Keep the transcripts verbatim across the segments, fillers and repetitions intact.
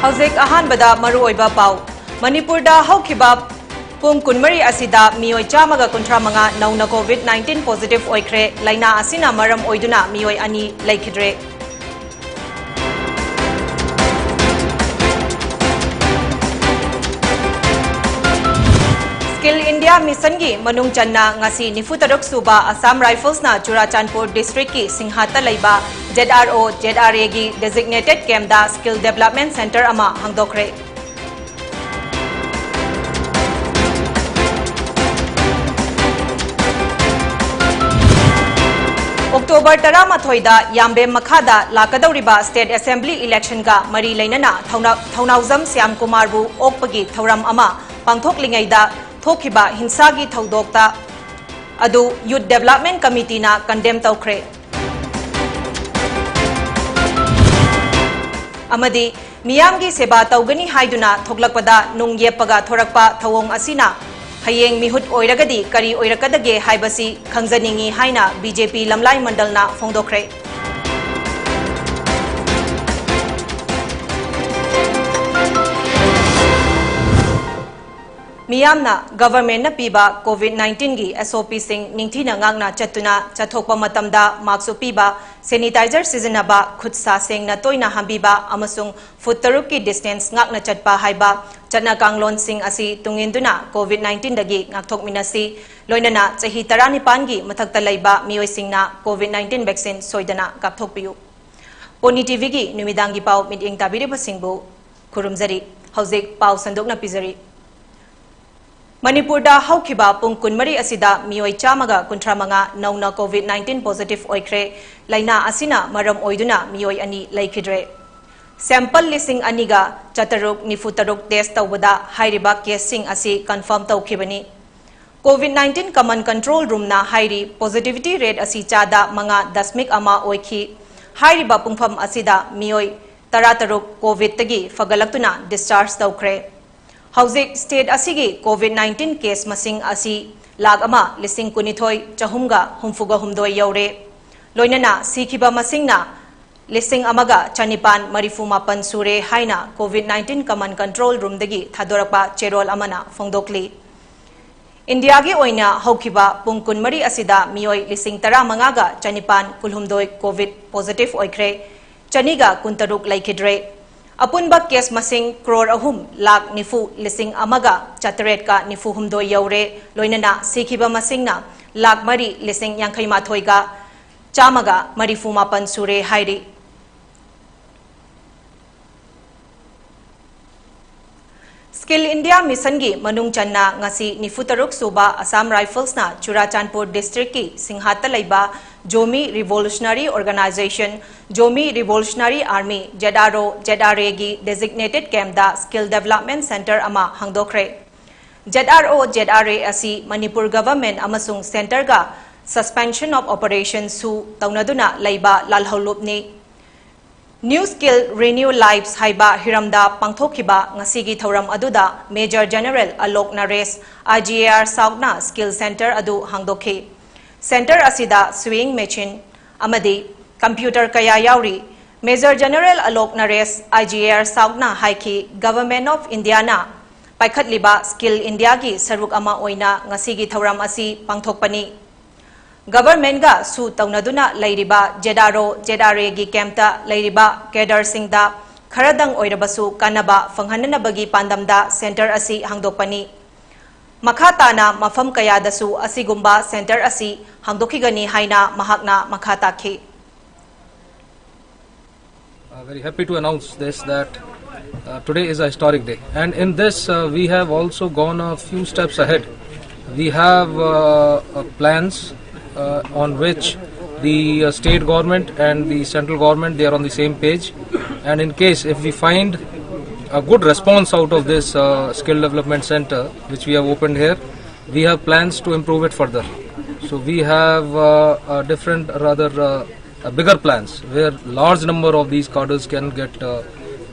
ꯍꯧꯖꯤꯛ ꯑꯍꯥꯟꯕꯗ ꯃꯔꯨꯑꯣꯏꯕ ꯄꯥꯎ꯫ ꯃꯅꯤꯄꯨꯔꯗ ꯍꯧꯈꯤꯕ ꯄꯨꯡ ꯀꯨꯟꯃꯔꯤ ꯑꯁꯤꯗ ꯃꯤꯑꯣꯏ ꯆꯥꯝꯃꯒ ꯀꯨꯟꯊ꯭ꯔꯥ ꯃꯉꯥ ꯅꯧꯅ COVID nineteen positive ꯑꯣꯏꯈ꯭ꯔꯦ꯫ ꯂꯥꯏꯅꯥ ꯑꯁꯤꯅ ꯃꯔꯝ ꯑꯣꯏꯗꯨꯅ ꯃꯤꯑꯣꯏ ꯑꯅꯤ ꯂꯩꯈꯤꯗ꯭ꯔꯦ꯫ Skill India Mission ꯒꯤ ꯃꯅꯨꯡ ꯆꯟꯅ ꯉꯁꯤ ꯅꯤꯐꯨꯇꯔꯨꯛ ꯁꯨꯕ Assam Rifles ꯅ ꯆꯨꯔꯥꯆꯥꯟꯄꯨꯔ district ꯀꯤ ꯁꯤꯡꯍꯥꯠꯇ ꯂꯩꯕ ZRO, ZRA ꯒꯤ designated camp ꯗ Skill Development Center ꯑꯃ ꯍꯥꯡꯗꯣꯛꯈ꯭ꯔꯦ꯫ October ꯇꯔꯥꯃꯥꯊꯣꯏꯗ ꯌꯥꯝꯕꯦꯝ ꯃꯈꯥꯗ ꯂꯥꯛꯀꯗꯧꯔꯤꯕ State Assembly election ꯒ ꯃꯔꯤ ꯂꯩꯅꯅ ꯊꯧꯅ-, ꯊꯧꯅꯥꯎꯖꯝ ꯁ꯭ꯌꯥꯝ ꯀꯨꯃꯥꯔꯕꯨ ꯑꯣꯛꯄꯒꯤ ꯊꯧꯔꯝ ꯑꯃ ꯄꯥꯡꯊꯣꯛꯂꯤꯉꯩꯗ ꯊꯣꯛꯈꯤꯕ ꯍꯤꯡꯁꯥꯒꯤ ꯊꯧꯗꯣꯛꯇ ꯑꯗꯨ Youth Development Committee ꯅ condemn ꯇꯧꯈ꯭ꯔꯦ꯫ ꯑꯃꯗꯤ ꯃꯤꯌꯥꯝꯒꯤ ꯁꯦꯕꯥ ꯇꯧꯒꯅꯤ ꯍꯥꯏꯗꯨꯅ ꯊꯣꯛꯂꯛꯄꯗ ꯅꯨꯡ ꯌꯦꯞꯄꯒ ꯊꯣꯔꯛꯄ ꯊꯧꯑꯣꯡ ꯑꯁꯤꯅ ꯍꯌꯦꯡ ꯃꯤꯍꯨꯠ ꯑꯣꯏꯔꯒꯗꯤ ꯀꯔꯤ ꯑꯣꯏꯔꯛꯀꯗꯒꯦ ꯍꯥꯏꯕꯁꯤ ꯈꯪꯖꯅꯤꯡꯏ ꯍꯥꯏꯅ BJP ꯂꯝꯂꯥꯏ ꯃꯟꯗꯜꯅ ꯐꯣꯡꯗꯣꯛꯈ꯭ꯔꯦ꯫ ꯃꯤꯌꯥꯝꯅ government ꯅ ꯄꯤꯕ COVID nineteen ꯒꯤ SOP ꯁꯤꯡ ꯅꯤꯡꯊꯤꯅ ꯉꯥꯛꯅ ꯆꯠꯇꯨꯅ ꯆꯠꯊꯣꯛꯄ ꯃꯇꯝꯗ mask ꯎꯞꯄꯤꯕ, sanitizer ꯁꯤꯖꯤꯟꯅꯕ, ꯈꯨꯠ ꯁꯥ ꯁꯦꯡꯅ ꯇꯣꯏꯅ ꯍꯥꯝꯕꯤꯕ ꯑꯃꯁꯨꯡ foot ꯇꯔꯨꯛꯀꯤ distance ꯉꯥꯛꯅ ꯆꯠꯄ ꯍꯥꯏꯕ ꯆꯠꯅ ꯀꯥꯡꯂꯣꯟꯁꯤꯡ ꯑꯁꯤ ꯇꯨꯡꯏꯟꯗꯨꯅ COVID nineteen ꯗꯒꯤ ꯉꯥꯛꯊꯣꯛꯃꯤꯟꯅꯁꯤ꯫ ꯂꯣꯏꯅꯅ ꯆꯍꯤ ꯇꯔꯥꯅꯤꯄꯥꯟꯒꯤ ꯃꯊꯛꯇ ꯂꯩꯕ ꯃꯤꯑꯣꯏꯁꯤꯡꯅ COVID nineteen vaccine ꯁꯣꯏꯗꯅ ꯀꯥꯞꯊꯣꯛꯄꯤꯌꯨ꯫ ꯄꯣꯅꯤ TV ꯒꯤ ꯅꯨꯃꯤꯗꯥꯡꯒꯤ ꯄꯥꯎ ꯃꯤꯠꯌꯦꯡ ꯇꯥꯕꯤꯔꯤꯕꯁꯤꯡꯕꯨ ꯈꯨꯔꯨꯝꯖꯔꯤ꯫ ꯍꯧꯖꯤꯛ ꯄꯥꯎ ꯁꯟꯗꯣꯛꯅ ꯄꯤꯖꯔꯤ꯫ ꯃꯅꯤꯄꯨꯔꯗ ꯍꯧꯈꯤꯕ ꯄꯨꯡ ꯀꯨꯟꯃꯔꯤ ꯑꯁꯤꯗ ꯃꯤꯑꯣꯏ ꯆꯥꯝꯃꯒ ꯀꯨꯟꯊ꯭ꯔꯥ ꯃꯉꯥ ꯅꯧꯅ COVID nineteen positive ꯑꯣꯏꯈ꯭ꯔꯦ꯫ ꯂꯥꯏꯅꯥ ꯑꯁꯤꯅ ꯃꯔꯝ ꯑꯣꯏꯗꯨꯅ ꯃꯤꯑꯣꯏ ꯑꯅꯤ ꯂꯩꯈꯤꯗ꯭ꯔꯦ꯫ Sample ꯂꯤꯁꯤꯡ ꯑꯅꯤꯒ ꯆꯥꯇꯔꯨꯛ ꯅꯤꯐꯨ ꯇꯔꯨꯛ test ꯇꯧꯕꯗ ꯍꯥꯏꯔꯤꯕ case ꯁꯤꯡ ꯑꯁꯤ confirm ꯇꯧꯈꯤꯕꯅꯤ꯫ COVID nineteen Command Control Room ꯅ ꯍꯥꯏꯔꯤ, positivity rate ꯑꯁꯤ ꯆꯥꯗ ꯃꯉꯥ ꯗꯁꯃꯤꯛ ꯑꯃ ꯑꯣꯏꯈꯤ꯫ ꯍꯥꯏꯔꯤꯕ ꯄꯨꯡꯐꯝ ꯑꯁꯤꯗ ꯃꯤꯑꯣꯏ ꯇꯔꯥꯇꯔꯨꯛ COVID ꯇꯒꯤ ꯐꯒꯠꯂꯛꯇꯨꯅ discharge ꯇꯧꯈ꯭ꯔꯦ꯫ ꯍꯧꯖꯤꯛ state ꯑꯁꯤꯒꯤ COVID nineteen case ꯃꯁꯤꯡ ꯑꯁꯤ ꯂꯥꯈ ꯑꯃ ꯂꯤꯁꯤꯡ ꯀꯨꯟꯅꯤꯊꯣꯏ ꯆꯍꯨꯝꯒ ꯍꯨꯝꯐꯨꯒ ꯍꯨꯝꯗꯣꯏ ꯌꯧꯔꯦ꯫ ꯂꯣꯏꯅꯅ ꯁꯤꯈꯤꯕ ꯃꯁꯤꯡꯅ ꯂꯤꯁꯤꯡ ꯑꯃꯒ ꯆꯅꯤꯄꯥꯟ ꯃꯔꯤꯐꯨ ꯃꯥꯄꯟ ꯁꯨꯔꯦ ꯍꯥꯏꯅ COVID nineteen Command Control Roomꯗꯒꯤ ꯊꯥꯗꯣꯔꯛꯄ ꯆꯦꯔꯣꯜ ꯑꯃꯅ ꯐꯣꯡꯗꯣꯛꯂꯤ꯫ ꯏꯟꯗꯤꯌꯥꯒꯤ ꯑꯣꯏꯅ ꯍꯧꯈꯤꯕ ꯄꯨꯡ ꯀꯨꯟꯃꯔꯤ ꯑꯁꯤꯗ ꯃꯤꯑꯣꯏ ꯂꯤꯁꯤꯡ ꯇꯔꯥꯃꯉꯥꯒ ꯆꯅꯤꯄꯥꯟ ꯀꯨꯟꯍꯨꯝꯗꯣꯏ COVID positive ꯑꯣꯏꯈ꯭ꯔꯦ, ꯆꯅꯤꯒ ꯀꯨꯟꯇꯔꯨꯛ ꯂꯩꯈꯤꯗ꯭ꯔꯦ꯫ ꯑꯄꯨꯟꯕ case ꯃꯁꯤꯡ ꯀ꯭ꯔꯣꯔ ꯑꯍꯨꯝ ꯂꯥꯈ ꯅꯤꯐꯨ ꯂꯤꯁꯤꯡ ꯑꯃꯒ ꯆꯥꯇꯔꯦꯠꯀ ꯅꯤꯐꯨ ꯍꯨꯝꯗꯣꯏ ꯌꯧꯔꯦ, ꯂꯣꯏꯅꯅ ꯁꯤꯈꯤꯕ ꯃꯁꯤꯡꯅ ꯂꯥꯈ ꯃꯔꯤ ꯂꯤꯁꯤꯡ ꯌꯥꯡꯈꯩ ꯃꯥꯊꯣꯏꯒ ꯆꯥꯝꯃꯒ ꯃꯔꯤꯐꯨ ꯃꯥꯄꯟ ꯁꯨꯔꯦ ꯍꯥꯏꯔꯤ꯫ Skill India Missionꯒꯤ ꯃꯅꯨꯡ ꯆꯟꯅ ꯉꯁꯤ ꯅꯤꯐꯨꯇꯔꯨꯛ ꯁꯨꯕ Assam Riflesꯅ ꯆꯨꯔꯥꯆꯥꯟꯄꯨꯔ districtꯀꯤ ꯁꯤꯡꯍꯥꯠꯇ ꯂꯩꯕ Zomi Revolutionary Organization, Zomi Revolutionary Army, ZRO, ZRAꯒꯤ designated campꯇ Skill Development Centre ꯑꯃ ꯍꯥꯡꯗꯣꯛꯈ꯭ꯔꯦ꯫ ZRO, ZRA ꯑꯁꯤ ꯃꯅꯤꯄꯨꯔ government ꯑꯃꯁꯨꯡ centreꯒ Suspension of Operation, SoO, ꯇꯧꯅꯗꯨꯅ ꯂꯩꯕ ꯂꯥꯜꯍꯧꯂꯨꯞꯅꯤ꯫ New Skill Renew Lives ꯍꯥꯏꯕ ꯍꯤꯔꯝꯗ ꯄꯥꯡꯊꯣꯛꯈꯤꯕ ꯉꯁꯤꯒꯤ ꯊꯧꯔꯝ ꯑꯗꯨꯗ Major General Alok ꯅꯔꯦꯁ, IGAR Southꯅ Skill Centre ꯑꯗꯨ ꯍꯥꯡꯗꯣꯛꯈꯤ꯫ Centre ꯑꯁꯤꯗ sewing machine ꯑꯃꯗꯤ computer ꯀꯌꯥ ꯌꯥꯎꯔꯤ꯫ Major General ꯑꯂꯣꯛ ꯅꯔꯦꯁ, IGAR Southꯅ ꯍꯥꯏꯈꯤ, Government of Indiaꯅ ꯄꯥꯏꯈꯠꯂꯤꯕ Skill Indiaꯒꯤ ꯁꯔꯨꯛ ꯑꯃ ꯑꯣꯏꯅ ꯉꯁꯤꯒꯤ ꯊꯧꯔꯝ ꯑꯁꯤ ꯄꯥꯡꯊꯣꯛꯄꯅꯤ꯫ Governmentꯒ SoO ꯇꯧꯅꯗꯨꯅ ꯂꯩꯔꯤꯕ ZRO, ZRAꯒꯤ campꯇ ꯂꯩꯔꯤꯕ cadreꯁꯤꯡꯗ ꯈꯔꯗꯪ ꯑꯣꯏꯔꯕꯁꯨ ꯀꯥꯟꯅꯕ ꯐꯪꯍꯟꯅꯅꯕꯒꯤ ꯄꯥꯟꯗꯝꯗ centre ꯑꯁꯤ ꯍꯥꯡꯗꯣꯛꯄꯅꯤ꯫ ꯃꯈꯥ ꯇꯥꯅ ꯃꯐꯝ ꯀꯌꯥꯗꯁꯨ ꯑꯁꯤꯒꯨꯝꯕ centre ꯑꯁꯤ ꯍꯥꯡꯗꯣꯛꯈꯤꯒꯅꯤ ꯍꯥꯏꯅ ꯃꯍꯥꯛꯅ ꯃꯈꯥ ꯇꯥꯈꯤ꯫ Uh, very happy to announce this, that uh, today is a historic day, and in this uh, we have also gone a few steps ahead. We have uh, uh, plans uh, on which the uh, state government and the central government, they are on the same page, and in case if we find a good response out of this uh, skill development center which we have opened here, we have plans to improve it further. So we have uh, a different, rather uh, a bigger plans where large number of these cadres can get uh,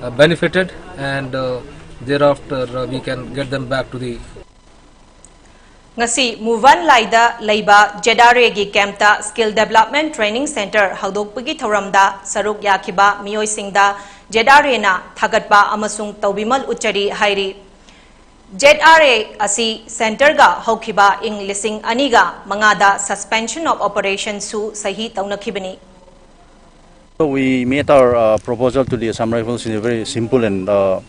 uh, benefited, and uh, thereafter uh, we can get them back to the. ꯉꯁꯤ ꯃꯨꯚꯥꯟ ꯂꯥꯏꯗ ꯂꯩꯕ Z R ꯑꯦꯒꯤ ꯀꯦꯝꯞꯇ Skill Development Training Centre ꯍꯧꯗꯣꯛꯄꯒꯤ ꯊꯧꯔꯝꯗ ꯁꯔꯨꯛ ꯌꯥꯈꯤꯕ ꯃꯤꯑꯣꯏꯁꯤꯡꯗ Z R ꯑꯦꯅ ꯊꯥꯒꯠꯄ ꯑꯃꯁꯨꯡ ꯇꯧꯕꯤꯃꯜ ꯎꯠꯆꯔꯤ ꯍꯥꯏꯔꯤ꯫ ꯖꯦꯗ ꯑꯥꯔ ꯑꯦ ꯑꯁꯤ ꯁꯦꯟꯇꯔꯒ ꯍꯧꯈꯤꯕ ꯏꯪ ꯂꯤꯁꯤꯡ ꯑꯅꯤꯒ ꯃꯉꯥꯗ Suspension of Operation ꯁꯨ ꯁꯍꯤ ꯇꯧꯅꯈꯤꯕꯅꯤ꯫ So we made our uh, proposal to the Assam Rifles in a very simple and uh,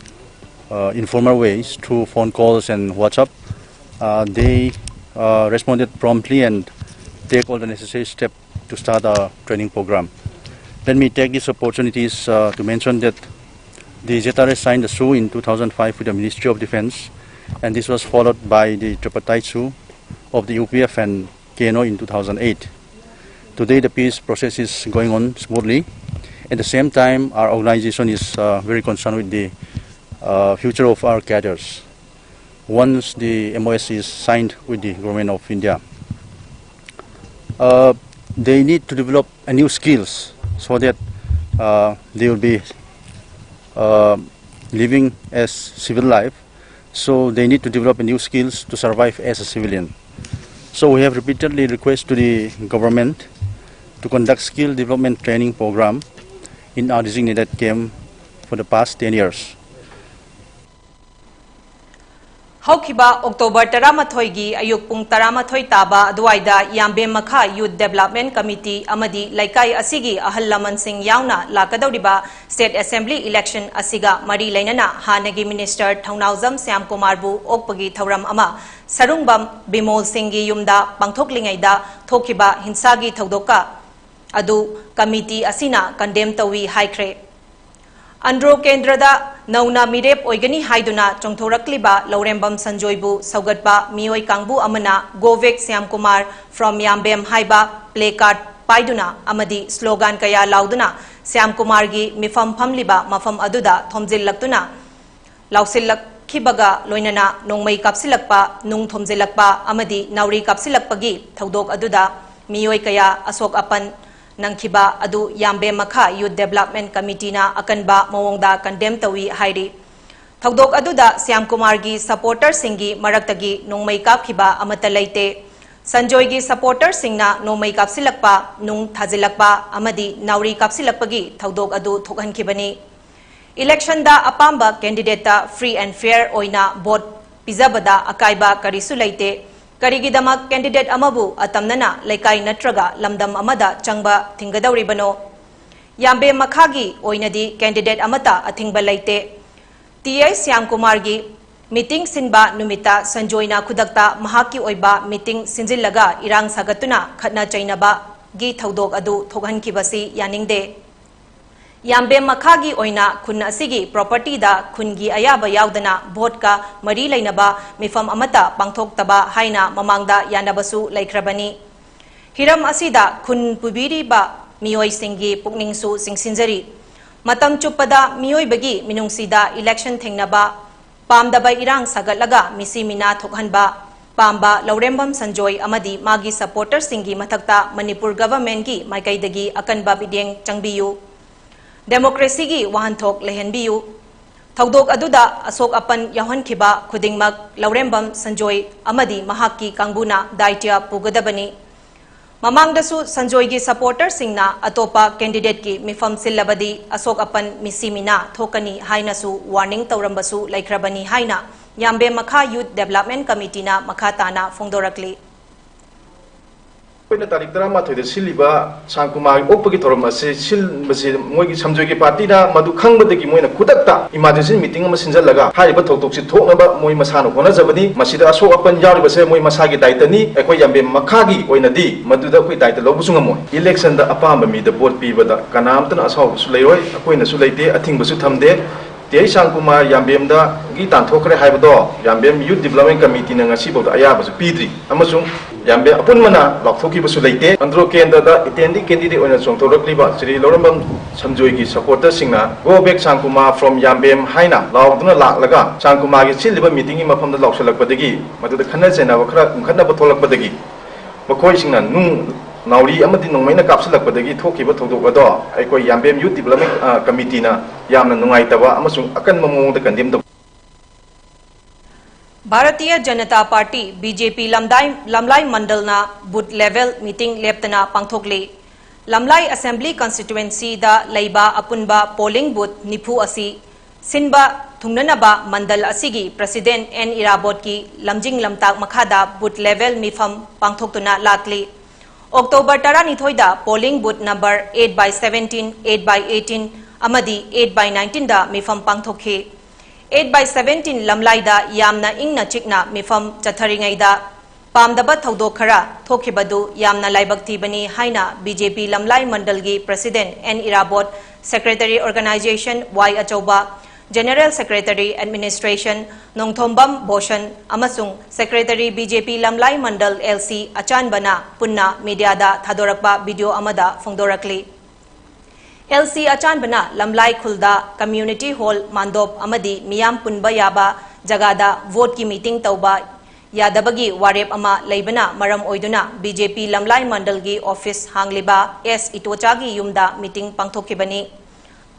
uh, informal ways through phone calls and WhatsApp. Uh, they uh, responded promptly and take all the necessary steps to start our training program. Let me take these opportunities uh, to mention that the Z R S signed the S O U in two thousand five with the Ministry of Defense, and this was followed by the tripartite S O U of the U P F and K N O in two thousand eight. Today, the peace process is going on smoothly. At the same time, our organization is uh, very concerned with the uh, future of our cadres once the M O S is signed with the Government of India. Uh, they need to develop a new skills so that uh, they will be uh, living as civil life. So they need to develop a new skills to survive as a civilian. So we have repeatedly requested to the government to conduct skill development training program in our designated camp for the past ten years. ꯍꯧꯈꯤꯕ October ꯇꯔꯥꯃꯥꯊꯣꯏꯒꯤ ꯑꯌꯨꯛ ꯄꯨꯡ ꯇꯔꯥꯃꯥꯊꯣꯏ ꯇꯥꯕ ꯑꯗꯨꯋꯥꯏꯗ ꯌꯥꯝꯕꯦꯝ ꯃꯈꯥ Youth Development Committee ꯑꯃꯗꯤ ꯂꯩꯀꯥꯏ ꯑꯁꯤꯒꯤ ꯑꯍꯜ ꯂꯃꯟꯁꯤꯡ ꯌꯥꯎꯅ ꯂꯥꯛꯀꯗꯧꯔꯤꯕ State Assembly Election ꯑꯁꯤꯒ ꯃꯔꯤ ꯂꯩꯅꯅ ꯍꯥꯟꯅꯒꯤ Minister ꯊꯧꯅꯥꯎꯖꯝ ꯁ꯭ꯌꯥꯝꯀꯨꯃꯥꯔꯕꯨ ꯑꯣꯛꯄꯒꯤ ꯊꯧꯔꯝ ꯑꯃ ꯁꯔꯨꯡꯕꯝ ꯕꯤꯃꯣꯜ ꯁꯤꯡꯒꯤ ꯌꯨꯝꯗ ꯄꯥꯡꯊꯣꯛꯂꯤꯉꯩꯗ ꯊꯣꯛꯈꯤꯕ ꯍꯤꯡꯁꯥꯒꯤ ꯊꯧꯗꯣꯛꯀ ꯑꯗꯨ committee ꯑꯁꯤꯅ condemn ꯇꯧꯏ ꯍꯥꯏꯈ꯭ꯔꯦ꯫ ꯑꯟꯗ꯭ꯔꯣ ꯀꯦꯟꯗ꯭ꯔꯗ ꯅꯧꯅ ꯃꯤꯔꯦꯞ ꯑꯣꯏꯒꯅꯤ ꯍꯥꯏꯗꯨꯅ ꯆꯣꯡꯊꯣꯔꯛꯂꯤꯕ ꯂꯧꯔꯦꯝꯕꯝ ꯁꯟꯖꯣꯏꯕꯨ ꯁꯧꯒꯠꯄ ꯃꯤꯑꯣꯏ ꯀꯥꯡꯕꯨ ꯑꯃꯅ Go Back ꯁ꯭ꯌꯥꯝꯀꯨꯃꯥꯔ from ꯌꯥꯝꯕꯦꯝ ꯍꯥꯏꯕ placard ꯄꯥꯏꯗꯨꯅ ꯑꯃꯗꯤ slogan ꯀꯌꯥ ꯂꯥꯎꯗꯨꯅ ꯁ꯭ꯌꯥꯝꯀꯨꯃꯥꯔꯒꯤ ꯃꯤꯐꯝ ꯐꯝꯂꯤꯕ ꯃꯐꯝ ꯑꯗꯨꯗ ꯊꯣꯝꯖꯤꯜꯂꯛꯇꯨꯅ ꯂꯥꯎꯁꯤꯜꯂꯛꯈꯤꯕꯒ ꯂꯣꯏꯅꯅ ꯅꯣꯡꯃꯩ ꯀꯥꯞꯁꯤꯜꯂꯛꯄ, ꯅꯨꯡ ꯊꯣꯝꯖꯤꯜꯂꯛꯄ ꯑꯃꯗꯤ ꯅꯥꯎꯔꯤ ꯀꯥꯞꯁꯤꯜꯂꯛꯄꯒꯤ ꯊꯧꯗꯣꯛ ꯑꯗꯨꯗ ꯃꯤꯑꯣꯏ ꯀꯌꯥ ꯑꯁꯣꯛ ꯑꯄꯟ ꯅꯪꯈꯤꯕ ꯑꯗꯨ ꯌꯥꯝꯕꯦꯝ ꯃꯈꯥ Youth Development Committeeꯅ ꯑꯀꯟꯕ ꯃꯑꯣꯡꯗ condemn ꯇꯧꯏ ꯍꯥꯏꯔꯤ꯫ ꯊꯧꯗꯣꯛ ꯑꯗꯨꯗ ꯁ꯭ꯌꯥꯝꯀꯨꯃꯥꯔꯒꯤ ꯁꯄꯣꯔꯇꯔꯁꯤꯡꯒꯤ ꯃꯔꯛꯇꯒꯤ ꯅꯣꯡꯃꯩ ꯀꯥꯞꯈꯤꯕ ꯑꯃꯠꯇ ꯂꯩꯇꯦ꯫ ꯁꯟꯖꯣꯏꯒꯤ ꯁꯄꯣꯔꯇꯔꯁꯤꯡꯅ ꯅꯣꯡꯃꯩ ꯀꯥꯞꯁꯤꯜꯂꯛꯄ, ꯅꯨꯡ ꯊꯥꯖꯤꯜꯂꯛꯄ ꯑꯃꯗꯤ ꯅꯥꯎꯔꯤ ꯀꯥꯞꯁꯤꯜꯂꯛꯄꯒꯤ ꯊꯧꯗꯣꯛ ꯑꯗꯨ ꯊꯣꯛꯍꯟꯈꯤꯕꯅꯤ꯫ ꯏꯂꯦꯛꯁꯟꯗ ꯑꯄꯥꯝꯕ ꯀꯦꯟꯗꯤꯗꯦꯠꯇ free and fair ꯑꯣꯏꯅ ꯚꯣꯠ ꯄꯤꯖꯕꯗ ꯑꯀꯥꯏꯕ ꯀꯔꯤꯁꯨ ꯂꯩꯇꯦ꯫ ꯀꯔꯤꯒꯤꯗꯃꯛ ꯀꯦꯟꯗꯤꯗꯦꯠ ꯑꯃꯕꯨ ꯑꯇꯝꯅꯅ ꯂꯩꯀꯥꯏ ꯅꯠꯇ꯭ꯔꯒ ꯂꯝꯗꯝ ꯑꯃꯗ ꯆꯪꯕ ꯊꯤꯡꯒꯗꯧꯔꯤꯕꯅꯣ? ꯌꯥꯝꯕꯦꯝ ꯃꯈꯥꯒꯤ ꯑꯣꯏꯅꯗꯤ ꯀꯦꯟꯗꯤꯗꯦꯠ ꯑꯃꯠꯇ ꯑꯊꯤꯡꯕ ꯂꯩꯇꯦ꯫ ꯇꯤ ꯑꯩꯆ ꯁ꯭ꯌꯥꯝꯀꯨꯃꯥꯔꯒꯤ ꯃꯤꯇꯤꯡ ꯁꯤꯟꯕ ꯅꯨꯃꯤꯠꯇ ꯁꯟꯖꯣꯏꯅ ꯈꯨꯗꯛꯇ ꯃꯍꯥꯛꯀꯤ ꯑꯣꯏꯕ ꯃꯤꯇꯤꯡ ꯁꯤꯟꯖꯤꯜꯂꯒ ꯏꯔꯥꯡ ꯁꯥꯒꯠꯇꯨꯅ ꯈꯠꯅ ꯆꯩꯅꯕꯒꯤ ꯊꯧꯗꯣꯛ ꯑꯗꯨ ꯊꯣꯛꯍꯟꯈꯤꯕꯁꯤ ꯌꯥꯅꯤꯡꯗꯦ꯫ ꯌꯥꯝꯕꯦꯝ ꯃꯈꯥꯒꯤ ꯑꯣꯏꯅ ꯈꯨꯟ ꯑꯁꯤꯒꯤ ꯄ꯭ꯔꯣꯄꯔꯇꯤꯗ ꯈꯨꯟꯒꯤ ꯑꯌꯥꯕ ꯌꯥꯎꯗꯅ ꯚꯣꯠꯀ ꯃꯔꯤ ꯂꯩꯅꯕ ꯃꯤꯐꯝ ꯑꯃꯠꯇ ꯄꯥꯡꯊꯣꯛꯇꯕ ꯍꯥꯏꯅ ꯃꯃꯥꯡꯗ ꯌꯥꯅꯕꯁꯨ ꯂꯩꯈ꯭ꯔꯕꯅꯤ꯫ ꯍꯤꯔꯝ ꯑꯁꯤꯗ ꯈꯨꯟ ꯄꯨꯕꯤꯔꯤꯕ ꯃꯤꯑꯣꯏꯁꯤꯡꯒꯤ ꯄꯨꯛꯅꯤꯡꯁꯨ ꯆꯤꯡꯁꯤꯟꯖꯔꯤ꯫ ꯃꯇꯝ ꯆꯨꯞꯄꯗ ꯃꯤꯑꯣꯏꯕꯒꯤ ꯃꯤꯅꯨꯡꯁꯤꯗ ꯏꯂꯦꯛꯁꯟ ꯊꯦꯡꯅꯕ, ꯄꯥꯝꯗꯕ ꯏꯔꯥꯡ ꯁꯥꯒꯠꯂꯒ ꯃꯤꯁꯤ ꯃꯤꯅꯥ ꯊꯣꯛꯍꯟꯕ ꯄꯥꯝꯕ ꯂꯧꯔꯦꯝꯕꯝ ꯁꯟꯖꯣꯏ ꯑꯃꯗꯤ ꯃꯥꯒꯤ ꯁꯄꯣꯔꯇꯔꯁꯤꯡꯒꯤ ꯃꯊꯛꯇ ꯃꯅꯤꯄꯨꯔ ꯒꯚꯔꯟꯃꯦꯟꯠꯀꯤ ꯃꯥꯏꯀꯩꯗꯒꯤ ꯑꯀꯟꯕ ꯃꯤꯠꯌꯦꯡ ꯆꯪꯕꯤꯌꯨ꯫ ꯗꯦꯃꯣꯀ꯭ꯔꯦꯁꯤꯒꯤ ꯋꯥꯍꯟꯊꯣꯛ ꯂꯩꯍꯟꯕꯤꯌꯨ꯫ ꯊꯧꯗꯣꯛ ꯑꯗꯨꯗ ꯑꯁꯣꯛ ꯑꯄꯟ ꯌꯥꯎꯍꯟꯈꯤꯕ ꯈꯨꯗꯤꯡꯃꯛ ꯂꯧꯔꯦꯝꯕꯝ ꯁꯟꯖꯣꯏ ꯑꯃꯗꯤ ꯃꯍꯥꯛꯀꯤ ꯀꯥꯡꯕꯨꯅ ꯗꯥꯏꯇ꯭ꯌ ꯄꯨꯒꯗꯕꯅꯤ꯫ ꯃꯃꯥꯡꯗꯁꯨ ꯁꯟꯖꯣꯏꯒꯤ ꯁꯄꯣꯔꯇꯔꯁꯤꯡꯅ ꯑꯇꯣꯞꯄ ꯀꯦꯟꯗꯤꯗꯦꯠꯀꯤ ꯃꯤꯐꯝ ꯁꯤꯜꯂꯕꯗꯤ ꯑꯁꯣꯛ ꯑꯄꯟ ꯃꯤꯁꯤ ꯃꯤꯅꯥ ꯊꯣꯛꯀꯅꯤ ꯍꯥꯏꯅꯁꯨ ꯋꯥꯔꯅꯤꯡ ꯇꯧꯔꯝꯕꯁꯨ ꯂꯩꯈ꯭ꯔꯕꯅꯤ ꯍꯥꯏꯅ ꯌꯥꯝꯕꯦꯝ ꯃꯈꯥ ꯌꯨꯊ ꯗꯦꯕꯂꯞꯃꯦꯟꯠ ꯀꯃꯤꯇꯤꯅ ꯃꯈꯥ ꯇꯥꯅ ꯐꯣꯡꯗꯣꯔꯛꯂꯤ꯫ ꯑꯩꯈꯣꯏꯅ ꯇꯥꯔꯤꯛ ꯇꯔꯥꯃꯥꯊꯣꯏꯗ ꯁꯤꯜꯂꯤꯕ ꯁ꯭ꯌꯥꯝꯀꯨꯃꯥꯔꯒꯤ ꯑꯣꯛꯄꯒꯤ ꯊꯧꯔꯝ ꯑꯁꯤ ꯁꯤꯟꯕꯁꯤ ꯃꯣꯏꯒꯤ ꯁꯟꯖꯣꯏꯒꯤ ꯄꯥꯔꯇꯤꯅ ꯃꯗꯨ ꯈꯪꯕꯗꯒꯤ ꯃꯣꯏꯅ ꯈꯨꯗꯛꯇ emergency meeting ꯑꯃ ꯁꯤꯟꯖꯜꯂꯒ ꯍꯥꯏꯔꯤꯕ ꯊꯧꯗꯣꯛꯁꯤ ꯊꯣꯛꯅꯕ ꯃꯣꯏ ꯃꯁꯥꯅ ꯍꯣꯠꯅꯖꯕꯅꯤ꯫ ꯃꯁꯤꯗ ꯑꯁꯣꯛ ꯑꯄꯟ ꯌꯥꯎꯔꯤꯕꯁꯦ ꯃꯣꯏ ꯃꯁꯥꯒꯤ ꯗꯥꯏꯇꯅꯤ꯫ ꯑꯩꯈꯣꯏ ꯌꯥꯝꯕꯦꯝ ꯃꯈꯥꯒꯤ ꯑꯣꯏꯅꯗꯤ ꯃꯗꯨꯗ ꯑꯩꯈꯣꯏ ꯗꯥꯏꯇ ꯂꯧꯕꯁꯨ ꯉꯝꯃꯣꯏ꯫ Election ꯗ ꯑꯄꯥꯝꯕ ꯃꯤꯗ ꯚꯣꯠ ꯄꯤꯕꯗ ꯀꯅꯥꯝꯇꯅ ꯑꯁꯥꯎꯕꯁꯨ ꯂꯩꯔꯣꯏ, ꯑꯩꯈꯣꯏꯅꯁꯨ ꯂꯩꯇꯦ, ꯑꯊꯤꯡꯕꯁꯨ ꯊꯝꯗꯦ꯫ ꯇꯤ ꯑꯩꯆ ꯁ꯭ꯌꯥꯝꯀꯨꯃꯥꯔ ꯌꯥꯝꯕꯦꯝꯗꯒꯤ ꯇꯥꯟꯊꯣꯛꯈ꯭ꯔꯦ ꯍꯥꯏꯕꯗꯣ ꯌꯥꯝꯕꯦꯝ ꯌꯨꯊ ꯗꯤꯕ꯭ꯂꯞꯃꯦꯟ ꯀꯃꯤꯇꯤꯅ ꯉꯁꯤꯐꯥꯎꯗ ꯑꯌꯥꯕꯁꯨ ꯄꯤꯗ꯭ꯔꯤ ꯑꯃꯁꯨꯡ ꯌꯥꯝꯕꯦꯝ ꯑꯄꯨꯟꯕꯅ ꯂꯥꯎꯊꯣꯛꯈꯤꯕꯁꯨ ꯂꯩꯇꯦ꯫ ꯑꯟꯗ꯭ꯔꯣ ꯀꯦꯟꯗ꯭ꯔꯗ ꯏꯇꯦꯟꯗꯤ ꯀꯦꯟꯗꯤꯗꯦꯠ ꯑꯣꯏꯅ ꯆꯣꯡꯊꯣꯔꯛꯂꯤꯕ ꯁ꯭ꯔꯤ ꯂꯧꯔꯦꯝꯕꯝ ꯁꯟꯖꯣꯏꯒꯤ ꯁꯄꯣꯔꯇꯔꯁꯤꯡꯅ "Go back ꯁ꯭ꯌꯥꯝꯀꯨꯃꯥꯔ from ꯌꯥꯝꯕꯦꯝ" ꯍꯥꯏꯅ ꯂꯥꯎꯗꯨꯅ ꯂꯥꯛꯂꯒ ꯁ꯭ꯌꯥꯝꯀꯨꯃꯥꯔꯒꯤ ꯁꯤꯜꯂꯤꯕ ꯃꯤꯇꯤꯡꯒꯤ ꯃꯐꯝꯗ ꯂꯥꯎꯁꯤꯜꯂꯛꯄꯗꯒꯤ ꯃꯗꯨꯗ ꯈꯠꯅ ꯆꯩꯅꯕ ꯈꯔ ꯎꯪꯈꯠꯅꯕ ꯊꯣꯛꯂꯛꯄꯗꯒꯤ ꯃꯈꯣꯏꯁꯤꯡꯅ ꯅꯨꯡ ꯅꯥꯎꯔꯤ ꯑꯃꯗꯤ ꯅꯣꯡꯃꯩꯅ ꯀꯥꯞꯁꯤꯜꯂꯛꯄꯗꯒꯤ ꯊꯣꯛꯈꯤꯕ ꯊꯧꯗꯣꯛ ꯑꯗꯣ ꯑꯩꯈꯣꯏ ꯌꯥꯝꯕꯦꯝ Youth Development, ꯑ, Committeeꯅ ꯌꯥꯝꯅ ꯅꯨꯡꯉꯥꯏꯇꯕ ꯑꯃꯁꯨꯡ ꯑꯀꯟꯕ ꯃꯑꯣꯡꯗ condemn ꯇꯧ꯫ ꯚꯥꯔꯇꯤꯌ ꯖꯅꯇꯥ ꯄꯥꯔꯇꯤ, BJP, ꯂꯝꯗꯥꯏ-, ꯂꯝꯂꯥꯏ ꯃꯟꯗꯜꯅ booth level meeting ꯂꯦꯞꯇꯅ ꯄꯥꯡꯊꯣꯛꯂꯤ꯫ ꯂꯝꯂꯥꯏ Assembly Constituencyꯗ ꯂꯩꯕ ꯑꯄꯨꯟꯕ polling booth ꯅꯤꯐꯨ ꯑꯁꯤ ꯁꯤꯟꯕ ꯊꯨꯡꯅꯅꯕ ꯃꯟꯗꯜ ꯑꯁꯤꯒꯤ President ꯑꯦꯟ ꯏꯔꯥꯕꯣꯠꯀꯤ ꯂꯝꯖꯤꯡ ꯂꯝꯇꯥꯛ ꯃꯈꯥꯗ booth level ꯃꯤꯐꯝ ꯄꯥꯡꯊꯣꯛꯇꯨꯅ ꯂꯥꯛꯂꯤ꯫ October ꯇꯔꯥꯅꯤꯊꯣꯏꯗ polling booth number eight by seventeen, eight by eighteen ꯑꯃꯗꯤ eight by nineteenꯗ ꯃꯤꯐꯝ ꯄꯥꯡꯊꯣꯛꯈꯤ꯫ Eight by seventeen ꯂꯝꯂꯥꯏꯗ ꯌꯥꯝꯅ ꯏꯪꯅ ꯆꯤꯛꯅ ꯃꯤꯐꯝ ꯆꯠꯊꯔꯤꯉꯩꯗ ꯄꯥꯝꯗꯕ ꯊꯧꯗꯣꯛ ꯈꯔ ꯊꯣꯛꯈꯤꯕꯗꯨ ꯌꯥꯝꯅ ꯂꯥꯏꯕꯛ ꯊꯤꯕꯅꯤ ꯍꯥꯏꯅ BJP ꯂꯝꯂꯥꯏ ꯃꯟꯗꯜꯒꯤ President N Irabot, Secretary Organization Y ꯑꯆꯧꯕ, General Secretary Administration Nongthombam Bhoson ꯑꯃꯁꯨꯡ Secretary BJP Lamlai Mandal L C ꯑꯆꯥꯟꯕꯅ ꯄꯨꯟꯅ mediaꯗ ꯊꯥꯗꯣꯔꯛꯄ video ꯑꯃꯗ ꯐꯣꯡꯗꯣꯔꯛꯂꯤ꯫ ꯑꯦꯜ ꯁꯤ ꯑꯆꯥꯟꯕꯅ ꯂꯝꯂꯥꯏ ꯈꯨꯜꯗ community hall ꯃꯥꯟꯗꯣꯞ ꯑꯃꯗꯤ ꯃꯤꯌꯥꯝ ꯄꯨꯟꯕ ꯌꯥꯕ ꯖꯒꯥꯗ voteꯀꯤ meeting ꯇꯧꯕ ꯌꯥꯗꯕꯒꯤ ꯋꯥꯔꯦꯞ ꯑꯃ ꯂꯩꯕꯅ ꯃꯔꯝ ꯑꯣꯏꯗꯨꯅ BJP ꯂꯝꯂꯥꯏ ꯃꯟꯗꯜꯒꯤ office ꯍꯥꯡꯂꯤꯕ ꯑꯦꯁ ꯏꯇꯣꯆꯥꯒꯤ ꯌꯨꯝꯗ meeting ꯄꯥꯡꯊꯣꯛꯈꯤꯕꯅꯤ꯫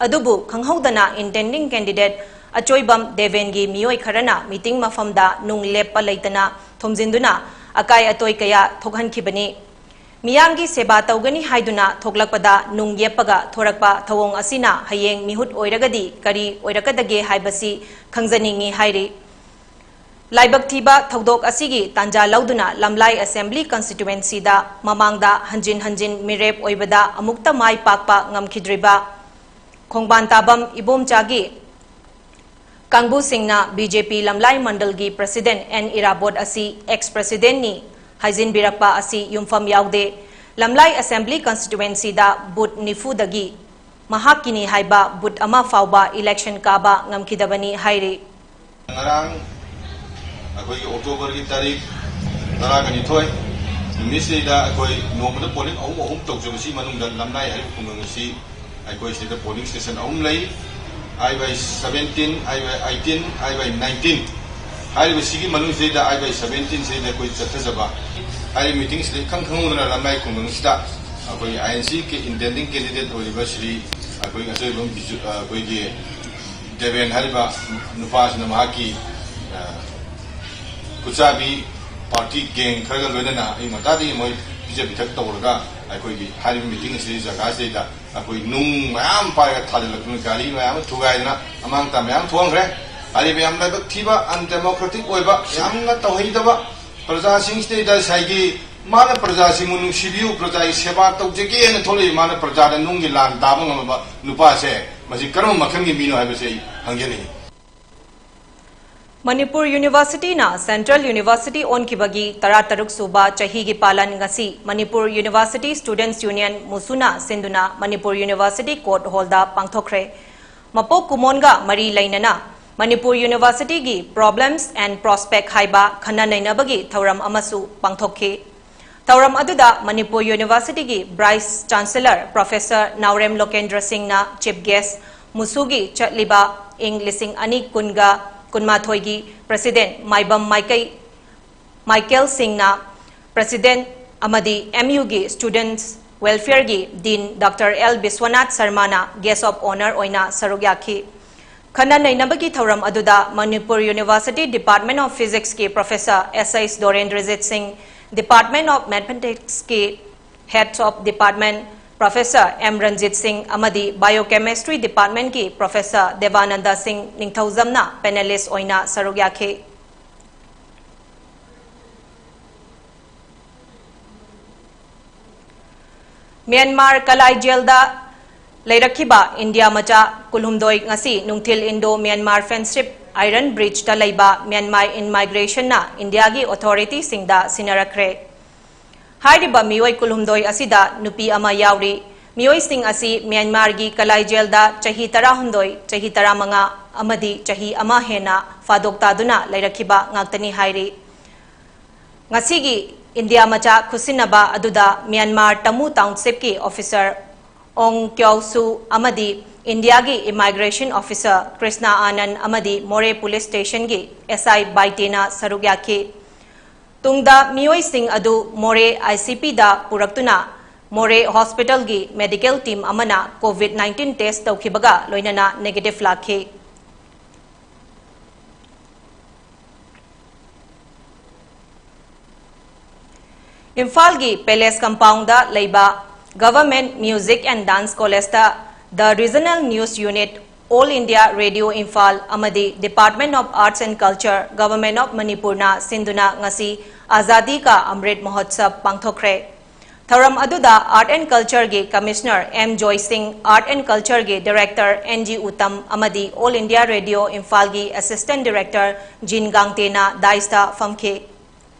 ꯑꯗꯨꯕꯨ ꯈꯪꯍꯧꯗꯅ intending candidate ꯑꯆꯣꯏꯕꯝ ꯗꯦꯕꯦꯟꯒꯤ ꯃꯤꯑꯣꯏ ꯈꯔꯅ meeting ꯃꯐꯝꯗ ꯅꯨꯡ ꯂꯦꯞꯄ ꯂꯩꯇꯅ ꯊꯣꯝꯖꯤꯟꯗꯨꯅ ꯑꯀꯥꯏ ꯑꯇꯣꯏ ꯀꯌꯥ ꯊꯣꯛꯍꯟꯈꯤꯕꯅꯤ꯫ ꯃꯤꯌꯥꯝꯒꯤ ꯁꯦꯕꯥ ꯇꯧꯒꯅꯤ ꯍꯥꯏꯗꯨꯅ ꯊꯣꯛꯂꯛꯄꯗ ꯅꯨꯡ ꯌꯦꯞꯄꯒ ꯊꯣꯔꯛꯄ ꯊꯧꯑꯣꯡ ꯑꯁꯤꯅ ꯍꯌꯦꯡ ꯃꯤꯍꯨꯠ ꯑꯣꯏꯔꯒꯗꯤ ꯀꯔꯤ ꯑꯣꯏꯔꯛꯀꯗꯒꯦ ꯍꯥꯏꯕꯁꯤ ꯈꯪꯖꯅꯤꯡꯏ ꯍꯥꯏꯔꯤ꯫ ꯂꯥꯏꯕꯛ ꯊꯤꯕ ꯊꯧꯗꯣꯛ ꯑꯁꯤꯒꯤ ꯇꯥꯟꯖꯥ ꯂꯧꯗꯨꯅ ꯂꯝꯂꯥꯏ Assembly Constituencyꯗ ꯃꯃꯥꯡꯗ ꯍꯟꯖꯤꯟ ꯍꯟꯖꯤꯟ ꯃꯤꯔꯦꯞ ꯑꯣꯏꯕꯗ ꯑꯃꯨꯛꯇ ꯃꯥꯏ ꯄꯥꯛꯄ ꯉꯝꯈꯤꯗ꯭ꯔꯤꯕ ꯈꯣꯡꯕꯥꯟ ꯇꯥꯕꯝ ꯏꯕꯣꯝꯆꯥꯒꯤ ꯀꯥꯡꯕꯨꯁꯤꯡꯅ BJP ꯂꯝꯂꯥꯏ ꯃꯟꯗꯜꯒꯤ President ꯑꯦꯟ ꯏꯔꯥꯕꯣꯠ ꯑꯁꯤ ex Presidentꯅꯤ ꯍꯥꯏꯖꯤꯟꯕꯤꯔꯛꯄ ꯑꯁꯤ ꯌꯨꯝꯐꯝ ꯌꯥꯎꯗꯦ꯫ ꯂꯝꯂꯥꯏ Assembly Constituencyꯗ booth ꯅꯤꯐꯨꯗꯒꯤ ꯃꯍꯥꯛꯀꯤꯅꯤ ꯍꯥꯏꯕ booth ꯑꯃ ꯐꯥꯎꯕ election ꯀꯥꯕ ꯉꯝꯈꯤꯗꯕꯅꯤ ꯍꯥꯏꯔꯤ꯫ ꯉꯔꯥꯡ ꯑꯩꯈꯣꯏꯒꯤ Octoberꯒꯤ ꯇꯥꯔꯤꯛ ꯇꯔꯥꯒ ꯅꯤꯊꯣꯏ ꯅꯨꯃꯤꯠꯁꯤꯗꯩꯗ ꯑꯩꯈꯣꯏ ꯅꯣꯡꯃꯗ polling ꯑꯍꯨꯝ ꯑꯍꯨꯝ ꯇꯧꯖꯕꯁꯤ ꯃꯅꯨꯡꯗ ꯂꯝꯂꯥꯏ ꯍꯥꯏꯔꯤꯕ ꯈꯨꯡꯒꯪ ꯑꯁꯤ ꯑꯩꯈꯣꯏ ꯁꯤꯗ polling station ꯑꯍꯨꯝ ꯂꯩ, I by seventeen, I by eighteen, I by nineteen꯫ ꯍꯥꯏꯔꯤꯕꯁꯤꯒꯤ ꯃꯅꯨꯡꯁꯤꯗꯩꯗ I by seventeen ꯁꯤꯗ ꯑꯩꯈꯣꯏ ꯆꯠꯊꯖꯕ꯫ ꯍꯥꯏꯔꯤꯕ ꯃꯤꯇꯤꯡꯁꯤꯗ ꯏꯈꯪ ꯈꯪꯍꯧꯗꯅ ꯂꯝꯂꯥꯏ ꯈꯨꯡꯒꯪꯁꯤꯗ ꯑꯩꯈꯣꯏ ꯑꯥꯏ ꯑꯦꯟ ꯁꯤ ꯀꯦ intending candidate ꯑꯣꯏꯔꯤꯕ ꯁ꯭ꯔꯤ ꯑꯩꯈꯣꯏ ꯑꯆꯣꯏꯕꯝ ꯕꯤꯖꯨ, ꯑꯩꯈꯣꯏꯒꯤ ꯗꯦꯕꯦꯟ ꯍꯥꯏꯔꯤꯕ ꯅꯨꯄꯥꯁꯤꯅ ꯃꯍꯥꯛꯀꯤ, ꯑ, ꯈꯨꯠꯆꯥꯕꯤ party gang ꯈꯔꯒ ꯂꯣꯏꯅꯅ ꯑꯌꯨꯛ ꯉꯟꯇꯥꯗꯒꯤ ꯃꯣꯏ ꯄꯤꯖ ꯄꯤꯊꯛ ꯇꯧꯔꯒ ꯑꯩꯈꯣꯏꯒꯤ ꯍꯥꯏꯔꯤꯕ ꯃꯤꯇꯤꯡ ꯑꯁꯤꯒꯤ ꯖꯒꯥꯁꯤꯗꯩꯗ ꯑꯩꯈꯣꯏ ꯅꯨꯡ ꯃꯌꯥꯝ ꯄꯥꯏꯔꯒ ꯊꯥꯖꯤꯜꯂꯛꯇꯨꯅ ꯒꯥꯔꯤ ꯃꯌꯥꯝ ꯑꯃ ꯊꯨꯒꯥꯏꯗꯅ ꯑꯃꯥꯡ ꯑꯇꯥ ꯃꯌꯥꯝ ꯊꯣꯛꯍꯟꯈ꯭ꯔꯦ꯫ ꯍꯥꯏꯔꯤꯕ ꯌꯥꯝ ꯂꯥꯏꯕꯛ ꯊꯤꯕ, undemocratic ꯑꯣꯏꯕ, ꯌꯥꯝꯅ ꯇꯧꯍꯩꯗꯕ ꯄ꯭ꯔꯖꯥꯁꯤꯡꯁꯤꯗꯩꯗ ꯉꯁꯥꯏꯒꯤ ꯃꯥꯅ ꯄ꯭ꯔꯖꯥꯁꯤꯡꯕꯨ ꯅꯨꯡꯁꯤꯕꯤꯌꯨ, ꯄ꯭ꯔꯖꯥꯒꯤ ꯁꯦꯕꯥ ꯇꯧꯖꯒꯦꯅ ꯊꯣꯛꯂꯛꯏ, ꯃꯥꯅ ꯄ꯭ꯔꯖꯥꯗ ꯅꯨꯡꯒꯤ ꯂꯥꯟ ꯇꯥꯕ ꯉꯝꯃꯕ ꯅꯨꯄꯥꯁꯦ, ꯃꯁꯤ ꯀꯔꯝꯕ ꯃꯈꯜꯒꯤ ꯃꯤꯅꯣ ꯍꯥꯏꯕꯁꯦ ꯑꯩ ꯍꯪꯖꯅꯤꯡꯉꯤ꯫ ꯃꯅꯤꯄꯨꯔ ꯌꯨꯅꯤꯚꯔꯁꯤꯇꯤꯅ ꯁꯦꯟꯇ꯭ꯔꯦꯜ ꯌꯨꯅꯤꯚꯔꯁꯤꯇꯤ ꯑꯣꯟꯈꯤꯕꯒꯤ ꯇꯔꯥꯇꯔꯨꯛ ꯁꯨꯕ ꯆꯍꯤꯒꯤ ꯄꯥꯂꯟ ꯉꯁꯤ ꯃꯅꯤꯄꯨꯔ ꯌꯨꯅꯤꯚꯔꯁꯤꯇꯤ ꯁ꯭ꯇꯨꯗꯦꯟꯠꯁ ꯌꯨꯅꯤꯌꯟ, ꯃꯨꯁꯨꯅ ꯁꯤꯟꯗꯨꯅ ꯃꯅꯤꯄꯨꯔ ꯌꯨꯅꯤꯚꯔꯁꯤꯇꯤ ꯀꯣꯔꯠ ꯍꯣꯜꯗ ꯄꯥꯡꯊꯣꯛꯈ꯭ꯔꯦ꯫ ꯃꯄꯣꯛ ꯀꯨꯝꯑꯣꯟꯒ ꯃꯔꯤ ꯂꯩꯅꯅ ꯃꯅꯤꯄꯨꯔ ꯌꯨꯅꯤꯚꯔꯁꯤꯇꯤꯒꯤ Problems and Prospect ꯍꯥꯏꯕ ꯈꯟꯅ ꯅꯩꯅꯕꯒꯤ ꯊꯧꯔꯝ ꯑꯃꯁꯨ ꯄꯥꯡꯊꯣꯛꯈꯤ꯫ ꯊꯧꯔꯝ ꯑꯗꯨꯗ ꯃꯅꯤꯄꯨꯔ ꯌꯨꯅꯤꯚꯔꯁꯤꯇꯤꯒꯤ Vice Chancellor Professor ꯅꯥꯎꯔꯦꯝ ꯂꯣꯀꯦꯟꯗ꯭ꯔ ꯁꯤꯡꯅ chief guest, ꯃꯨꯁꯨꯒꯤ ꯆꯠꯂꯤꯕ ꯏꯪ ꯂꯤꯁꯤꯡ ꯑꯅꯤ ꯀꯨꯟꯒ ꯀꯨꯟꯃꯥꯊꯣꯏꯒꯤ President ꯃꯥꯏꯕꯝ ꯃꯥꯏꯀꯩ ꯃꯥꯏꯀꯦꯜ ꯁꯤꯡꯅ, President ꯑꯃꯗꯤ ꯑꯦꯝ ꯌꯨꯒꯤ Students Welfareꯒꯤ Dean Doctor ꯑꯦꯜ ꯕꯤꯁ꯭ꯋꯅꯥꯊ ꯁꯔꯃꯥꯅ guest of honour ꯑꯣꯏꯅ ꯁꯔꯨꯛ ꯌꯥꯈꯤ꯫ ꯈꯟꯅ ꯅꯩꯅꯕꯒꯤ ꯊꯧꯔꯝ ꯑꯗꯨꯗ ꯃꯅꯤꯄꯨꯔ ꯌꯨꯅꯤꯚꯔꯁꯤꯇꯤ Department of Physicsꯀꯤ Professor S H Dorendrajit Singh, Department of Mathematicsꯀꯤ Heads of Department Professor M Ranjit Singh ꯑꯃꯗꯤ Biochemistry Departmentꯀꯤ Professor ꯗꯦꯕꯥꯅꯟꯗ ꯁꯤꯡ ꯅꯤꯡꯊꯧꯖꯝꯅ panelist ꯑꯣꯏꯅ ꯁꯔꯨꯛ ꯌꯥꯈꯤ꯫ ꯃ꯭ꯌꯥꯟꯃꯥꯔ ꯀꯂꯥꯏ ꯖꯦꯜꯗ ꯂꯩꯔꯛꯈꯤꯕ ꯏꯟꯗꯤꯌꯥ ꯃꯆꯥ ꯀꯨꯟꯍꯨꯝꯗꯣꯏ ꯉꯁꯤ ꯅꯨꯡꯊꯤꯜ Indo Myanmar Friendship Iron Bridgeꯇ ꯂꯩꯕ ꯃ꯭ꯌꯥꯟꯃꯥꯔ Immigrationꯅ ꯏꯟꯗꯤꯌꯥꯒꯤ authorityꯁꯤꯡꯗ ꯁꯤꯟꯅꯔꯛꯈ꯭ꯔꯦ꯫ ꯍꯥꯏꯔꯤꯕ ꯃꯤꯑꯣꯏ ꯀꯨꯟꯍꯨꯝꯗꯣꯏ ꯑꯁꯤꯗ ꯅꯨꯄꯤ ꯑꯃ ꯌꯥꯎꯔꯤ꯫ ꯃꯤꯑꯣꯏꯁꯤꯡ ꯑꯁꯤ ꯃ꯭ꯌꯥꯟꯃꯥꯔꯒꯤ ꯀꯂꯥꯏ ꯖꯦꯜꯗ ꯆꯍꯤ ꯇꯔꯥꯍꯨꯝꯗꯣꯏ, ꯆꯍꯤ ꯇꯔꯥꯃꯉꯥ ꯑꯃꯗꯤ ꯆꯍꯤ ꯑꯃ ꯍꯦꯟꯅ ꯐꯥꯗꯣꯛ ꯇꯥꯗꯨꯅ ꯂꯩꯔꯛꯈꯤꯕ ꯉꯥꯛꯇꯅꯤ ꯍꯥꯏꯔꯤ꯫ ꯉꯁꯤꯒꯤ ꯏꯟꯗꯤꯌꯥ ꯃꯆꯥ ꯈꯨꯠꯁꯤꯟꯅꯕ ꯑꯗꯨꯗ ꯃ꯭ꯌꯥꯟꯃꯥꯔ ꯇꯃꯨ townshipꯀꯤ officer ꯑꯣꯡ ꯀ꯭ꯌꯧ ꯁꯨ ꯑꯃꯗꯤ ꯏꯟꯗꯤꯌꯥꯒꯤ immigration officer ꯀ꯭ꯔꯤꯁꯅ ꯑꯥꯅꯟ ꯑꯃꯗꯤ ꯃꯣꯔꯦ police stationꯒꯤ ꯑꯦꯁ ꯑꯥꯏ ꯕꯥꯏꯇꯦꯅ ꯁꯔꯨꯛ ꯌꯥꯈꯤ꯫ ꯇꯨꯡꯗ ꯃꯤꯑꯣꯏꯁꯤꯡ ꯑꯗꯨ ꯃꯣꯔꯦ ICPꯗ ꯄꯨꯔꯛꯇꯨꯅ ꯃꯣꯔꯦ hospitalꯒꯤ medical team ꯑꯃꯅ COVID nineteen test ꯇꯧꯈꯤꯕꯒ ꯂꯣꯏꯅꯅ negative ꯂꯥꯛꯈꯤ꯫ ꯏꯝꯐꯥꯜꯒꯤ Palace Compoundꯗ ꯂꯩꯕ Government Music and Dance Collegeꯇ The Regional News Unit, All India Radio Imphal ꯑꯃꯗꯤ Department of Arts and Culture, Government of Manipurꯅ ꯁꯤꯟꯗꯨꯅ ꯉꯁꯤ Azadi Ka Amrit Mahotsav ꯄꯥꯡꯊꯣꯛꯈ꯭ꯔꯦ꯫ ꯊꯧꯔꯝ ꯑꯗꯨꯗ Art and Cultureꯒꯤ Commissioner M Joy Singh, Art and Cultureꯒꯤ Director N G Uttam ꯑꯃꯗꯤ All India Radio Imphalꯒꯤ Assistant Director Jean Gangtena daisꯇ ꯐꯝꯈꯤ꯫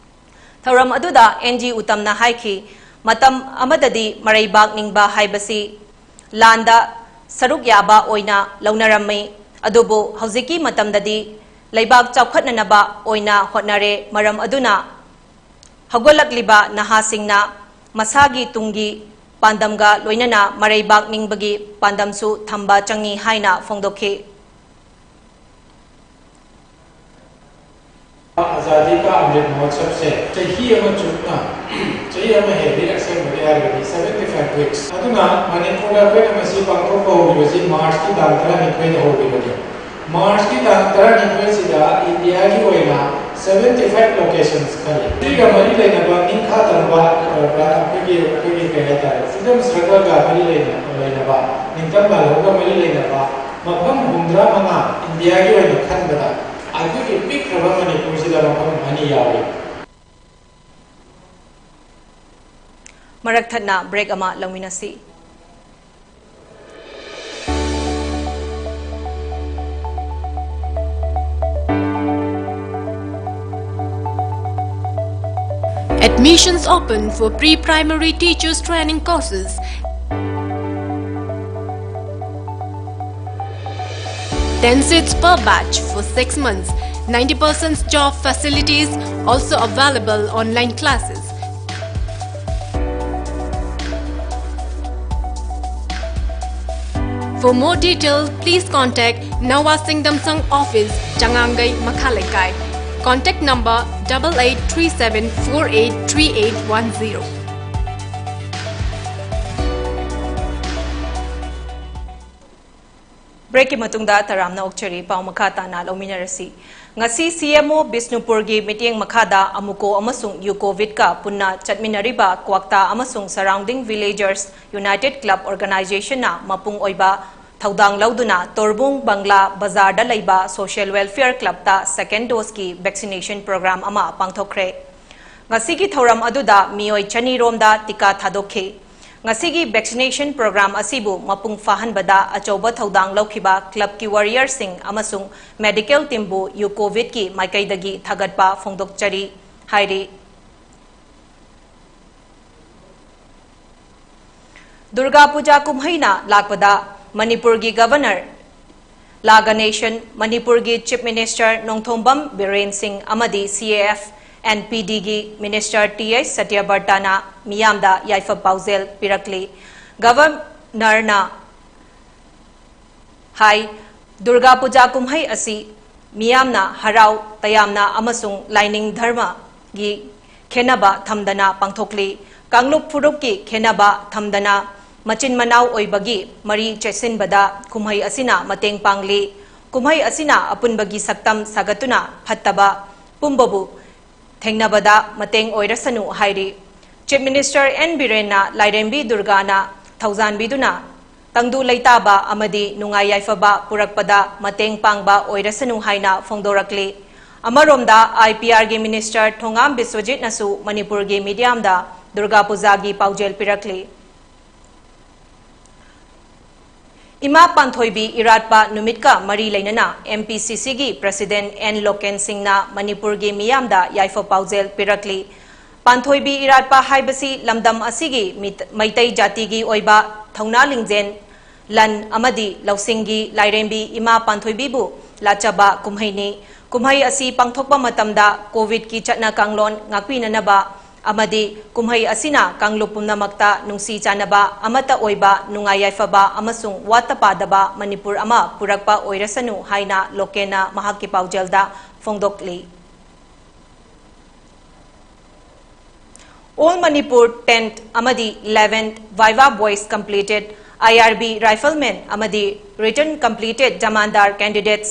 ꯊꯧꯔꯝ ꯑꯗꯨꯗ N G Uttamꯅ ꯍꯥꯏꯈꯤ, ꯃꯇꯝ ꯑꯃꯗꯗꯤ ꯃꯔꯩꯕꯥꯛ ꯅꯤꯡꯕ ꯍꯥꯏꯕꯁꯤ ꯂꯥꯟꯗ ꯁꯔꯨꯛ ꯌꯥꯕ ꯑꯣꯏꯅ ꯂꯧꯅꯔꯝꯃꯤ꯫ ꯑꯗꯨꯕꯨ ꯍꯧꯖꯤꯛꯀꯤ ꯃꯇꯝꯗꯗꯤ ꯂꯩꯕꯥꯛ ꯆꯥꯎꯈꯠꯅꯅꯕ ꯑꯣꯏꯅ ꯍꯣꯠꯅꯔꯦ꯫ ꯃꯔꯝ ꯑꯗꯨꯅ ꯍꯧꯒꯠꯂꯛꯂꯤꯕ ꯅꯍꯥꯁꯤꯡꯅ ꯃꯁꯥꯒꯤ ꯇꯨꯡꯒꯤ ꯄꯥꯟꯗꯝꯒ ꯂꯣꯏꯅꯅ ꯃꯔꯩꯕꯥꯛ ꯅꯤꯡꯕꯒꯤ ꯄꯥꯟꯗꯝꯁꯨ ꯊꯝꯕ ꯆꯪꯏ ꯍꯥꯏꯅ ꯐꯣꯡꯗꯣꯛꯈꯤ꯫ ꯑꯥꯖꯥꯗꯤ ꯀꯥ ꯑꯃ꯭ꯔꯤꯠ ꯃꯍꯣꯠꯁꯕꯁꯦ ꯆꯍꯤ ꯑꯃ ꯆꯨꯞꯅ, ꯆꯍꯤ ꯑꯃ ꯍꯦꯜꯂꯤ, ꯑꯁꯦꯡꯕꯗꯤ ꯍꯥꯏꯔꯒꯗꯤ seventy five weeks꯫ ꯑꯗꯨꯅ ꯃꯅꯤꯄꯨꯔꯗ ꯑꯩꯈꯣꯏꯅ ꯃꯁꯤ ꯄꯥꯡꯊꯣꯛꯄ ꯍꯧꯈꯤꯕꯁꯤ ꯃꯥꯔꯆꯀꯤ ꯇꯥꯡ ꯇꯔꯥꯅꯤꯊꯣꯏꯗ ꯍꯧꯈꯤꯕꯅꯤ꯫ ꯃꯥꯔꯆꯀꯤ ꯇꯥꯡ ꯇꯔꯥꯅꯤꯊꯣꯏꯁꯤꯗ ꯏꯟꯗꯤꯌꯥꯒꯤ ꯑꯣꯏꯅ seventy five locations ꯈꯜꯂꯤ꯫ ꯁꯤꯒ ꯃꯔꯤ ꯂꯩꯅꯕ ꯅꯤꯡꯈꯥ ꯇꯝꯕ, ꯑꯩꯈꯣꯏꯒꯤ, ꯑꯩꯈꯣꯏꯒꯤ ꯀꯩ ꯍꯥꯏꯇꯥꯔꯦ, freedom struggleꯒ ꯃꯔꯤ ꯂꯩꯅ-, ꯂꯩꯅꯕ, ꯅꯤꯡꯇꯝ ꯂꯥꯜꯍꯧꯒ ꯃꯔꯤ ꯂꯩꯅꯕ ꯃꯐꯝ ꯍꯨꯝꯗ꯭ꯔꯥ ꯃꯉꯥ ꯏꯟꯗꯤꯌꯥꯒꯤ ꯑꯣꯏꯅ ꯈꯟꯕꯗ ꯑꯗꯨꯒꯤ ꯄꯤꯛꯈ꯭ꯔꯕ ꯃꯅꯤꯄꯨꯔꯁꯤꯗ ꯃꯐꯝ ꯑꯅꯤ ꯌꯥꯎꯔꯤ꯫ ꯃꯔꯛ ꯊꯠꯅ break ꯑꯃ ꯂꯧꯃꯤꯟꯅꯁꯤ꯫ Admissions open for pre-primary teachers training courses. Ten seats per batch for six months. Ninety percent job facilities, also available online classes. For more detail, please contact Nawa Singdam Sangh office, Changangai, Makhaleikai. Contact number double eight three seven four eight three eight one zero. Breakꯀꯤ ꯃꯇꯨꯡꯗ ꯇꯔꯥꯝꯅ ꯑꯣꯛꯆꯔꯤ꯫ ꯄꯥꯎ ꯃꯈꯥ ꯇꯥꯅ ꯂꯧꯃꯤꯟꯅꯔꯁꯤ꯫ ꯉꯁꯤ CMO ꯕꯤꯁꯅꯨꯄꯨꯔꯒꯤ ꯃꯤꯠꯌꯦꯡ ꯃꯈꯥꯗ ꯑꯃꯨꯀꯣ ꯑꯃꯁꯨꯡ ꯌꯨꯀꯣꯚꯤꯠꯀ ꯄꯨꯟꯅ ꯆꯠꯃꯤꯟꯅꯔꯤꯕ ꯀ꯭ꯋꯥꯛꯇꯥ ꯑꯃꯁꯨꯡ surrounding villagers United Club Organizationꯅ ꯃꯄꯨꯡ ꯑꯣꯏꯕ ꯊꯧꯗꯥꯡ ꯂꯧꯗꯨꯅ ꯇꯣꯔꯕꯨꯡ ꯕꯪꯒ꯭ꯂꯥ ꯕꯖꯥꯔꯗ ꯂꯩꯕ Social Welfare Clubꯇ second doseꯀꯤ vaccination program ꯑꯃ ꯄꯥꯡꯊꯣꯛꯈ꯭ꯔꯦ꯫ ꯉꯁꯤꯒꯤ ꯊꯧꯔꯝ ꯑꯗꯨꯗ ꯃꯤꯑꯣꯏ ꯆꯅꯤ ꯔꯣꯝꯗ ꯇꯤꯀꯥ ꯊꯥꯗꯣꯛꯈꯤ꯫ ꯉꯁꯤꯒꯤ vaccination program ꯑꯁꯤꯕꯨ ꯃꯄꯨꯡ ꯐꯥꯍꯟꯕꯗ ꯑꯆꯧꯕ ꯊꯧꯗꯥꯡ ꯂꯧꯈꯤꯕ clubꯀꯤ warriorꯁꯤꯡ ꯑꯃꯁꯨꯡ medical teamꯕꯨ ꯌꯨꯀꯣꯚꯤꯠꯀꯤ ꯃꯥꯏꯀꯩꯗꯒꯤ ꯊꯥꯒꯠꯄ ꯐꯣꯡꯗꯣꯛꯆꯔꯤ ꯍꯥꯏꯔꯤ꯫ ꯗꯨꯔꯒꯥ ꯄꯨꯖꯥ ꯀꯨꯝꯍꯩꯅ ꯂꯥꯛꯄꯗ ꯃꯅꯤꯄꯨꯔꯒꯤ Governor ꯂꯥ ꯒꯅꯦꯁꯟ, ꯃꯅꯤꯄꯨꯔꯒꯤ Chief Minister ꯅꯣꯡꯊꯣꯝꯕꯝ ꯕꯤꯔꯦꯟ ꯁꯤꯡ ꯑꯃꯗꯤ CAF and PDꯒꯤ Minister Th ꯁꯇ꯭ꯌꯕ꯭ꯔꯇꯅ ꯃꯤꯌꯥꯝꯗ ꯌꯥꯏꯐ ꯄꯥꯎꯖꯦꯜ ꯄꯤꯔꯛꯂꯤ꯫ Governorꯅ ꯍꯥꯏ, ꯗꯨꯔꯒꯥ ꯄꯨꯖꯥ ꯀꯨꯝꯍꯩ ꯑꯁꯤ ꯃꯤꯌꯥꯝꯅ ꯍꯔꯥꯎ ꯇꯌꯥꯝꯅ ꯑꯃꯁꯨꯡ ꯂꯥꯏꯅꯤꯡ ꯙꯔꯃꯒꯤ ꯈꯦꯟꯅꯕ ꯊꯝꯗꯅ ꯄꯥꯡꯊꯣꯛꯂꯤ꯫ ꯀꯥꯡꯂꯨꯞ ꯐꯨꯔꯨꯞꯀꯤ ꯈꯦꯟꯅꯕ ꯊꯝꯗꯅ ꯃꯆꯤꯟ ꯃꯅꯥꯎ ꯑꯣꯏꯕꯒꯤ ꯃꯔꯤ ꯆꯦꯠꯁꯤꯟꯕꯗ ꯀꯨꯝꯍꯩ ꯑꯁꯤꯅ ꯃꯇꯦꯡ ꯄꯥꯡꯂꯤ꯫ ꯀꯨꯝꯍꯩ ꯑꯁꯤꯅ ꯑꯄꯨꯟꯕꯒꯤ ꯁꯛꯇꯝ ꯁꯥꯒꯠꯇꯨꯅ ꯐꯠꯇꯕ ꯄꯨꯝꯕꯕꯨ ꯊꯦꯡꯅꯕꯗ ꯃꯇꯦꯡ ꯑꯣꯏꯔꯁꯅꯨ ꯍꯥꯏꯔꯤ꯫ Chief Minister N ꯕꯤꯔꯦꯟꯅ ꯂꯥꯏꯔꯦꯝꯕꯤ ꯗꯨꯔꯒꯥꯅ ꯊꯧꯖꯥꯟꯕꯤꯗꯨꯅ ꯇꯪꯗꯨ ꯂꯩꯇꯥꯕ ꯑꯃꯗꯤ ꯅꯨꯡꯉꯥꯏ ꯌꯥꯏꯐꯕ ꯄꯨꯔꯛꯄꯗ ꯃꯇꯦꯡ ꯄꯥꯡꯕ ꯑꯣꯏꯔꯁꯅꯨ ꯍꯥꯏꯅ ꯐꯣꯡꯗꯣꯔꯛꯂꯤ꯫ ꯑꯃꯔꯣꯝꯗ, IPRꯒꯤ Minister ꯊꯣꯉꯥꯝ ꯕꯤꯁ꯭ꯋꯖꯤꯠꯅꯁꯨ ꯃꯅꯤꯄꯨꯔꯒꯤ mediaꯗ ꯗꯨꯔꯒꯥ ꯄꯨꯖꯥꯒꯤ ꯄꯥꯎꯖꯦꯜ ꯄꯤꯔꯛꯂꯤ꯫ ꯏꯃꯥ ꯄꯥꯟꯊꯣꯏꯕꯤ ꯏꯔꯥꯠꯄ ꯅꯨꯃꯤꯠꯀ ꯃꯔꯤ ꯂꯩꯅꯅ MPCCꯒꯤ President N ꯂꯣꯀꯦꯟ ꯁꯤꯡꯅ ꯃꯅꯤꯄꯨꯔꯒꯤ ꯃꯤꯌꯥꯝꯗ ꯌꯥꯏꯐ ꯄꯥꯎꯖꯦꯜ ꯄꯤꯔꯛꯂꯤ꯫ ꯄꯥꯟꯊꯣꯏꯕꯤ ꯏꯔꯥꯠꯄ ꯍꯥꯏꯕꯁꯤ ꯂꯝꯗꯝ ꯑꯁꯤꯒꯤ ꯃꯤꯠ-, ꯃꯩꯇꯩ ꯖꯥꯇꯤꯒꯤ ꯑꯣꯏꯕ ꯊꯧꯅꯥ ꯂꯤꯡꯖꯦꯜ, ꯂꯟ ꯑꯃꯗꯤ ꯂꯧꯁꯤꯡꯒꯤ ꯂꯥꯏꯔꯦꯝꯕꯤ ꯏꯃꯥ ꯄꯥꯟꯊꯣꯏꯕꯤꯕꯨ ꯂꯥꯠꯆꯕ ꯀꯨꯝꯍꯩꯅꯤ꯫ ꯀꯨꯝꯍꯩ ꯑꯁꯤ ꯄꯥꯡꯊꯣꯛꯄ ꯃꯇꯝꯗ COVIDꯀꯤ ꯆꯠꯅ ꯀꯥꯡꯂꯣꯟ ꯉꯥꯛꯄꯤꯅꯅꯕ ꯑꯃꯗꯤ ꯀꯨꯝꯍꯩ ꯑꯁꯤꯅ ꯀꯥꯡꯂꯨꯞ ꯄꯨꯝꯅꯃꯛꯇ ꯅꯨꯡꯁꯤ ꯆꯥꯟꯅꯕ, ꯑꯃꯠꯇ ꯑꯣꯏꯕ, ꯅꯨꯡꯉꯥꯏ ꯌꯥꯏꯐꯕ ꯑꯃꯁꯨꯡ ꯋꯥꯠꯇ ꯄꯥꯗꯕ ꯃꯅꯤꯄꯨꯔ ꯑꯃ ꯄꯨꯔꯛꯄ ꯑꯣꯏꯔꯁꯅꯨ ꯍꯥꯏꯅ ꯂꯣꯀꯦꯟꯅ ꯃꯍꯥꯛꯀꯤ ꯄꯥꯎꯖꯦꯜꯗ ꯐꯣꯡꯗꯣꯛꯂꯤ꯫ All Manipur tenth ꯑꯃꯗꯤ eleventh viva boys completed, I R B rifleman ꯑꯃꯗꯤ written completed ꯖꯃꯥꯟꯗꯥꯔ candidates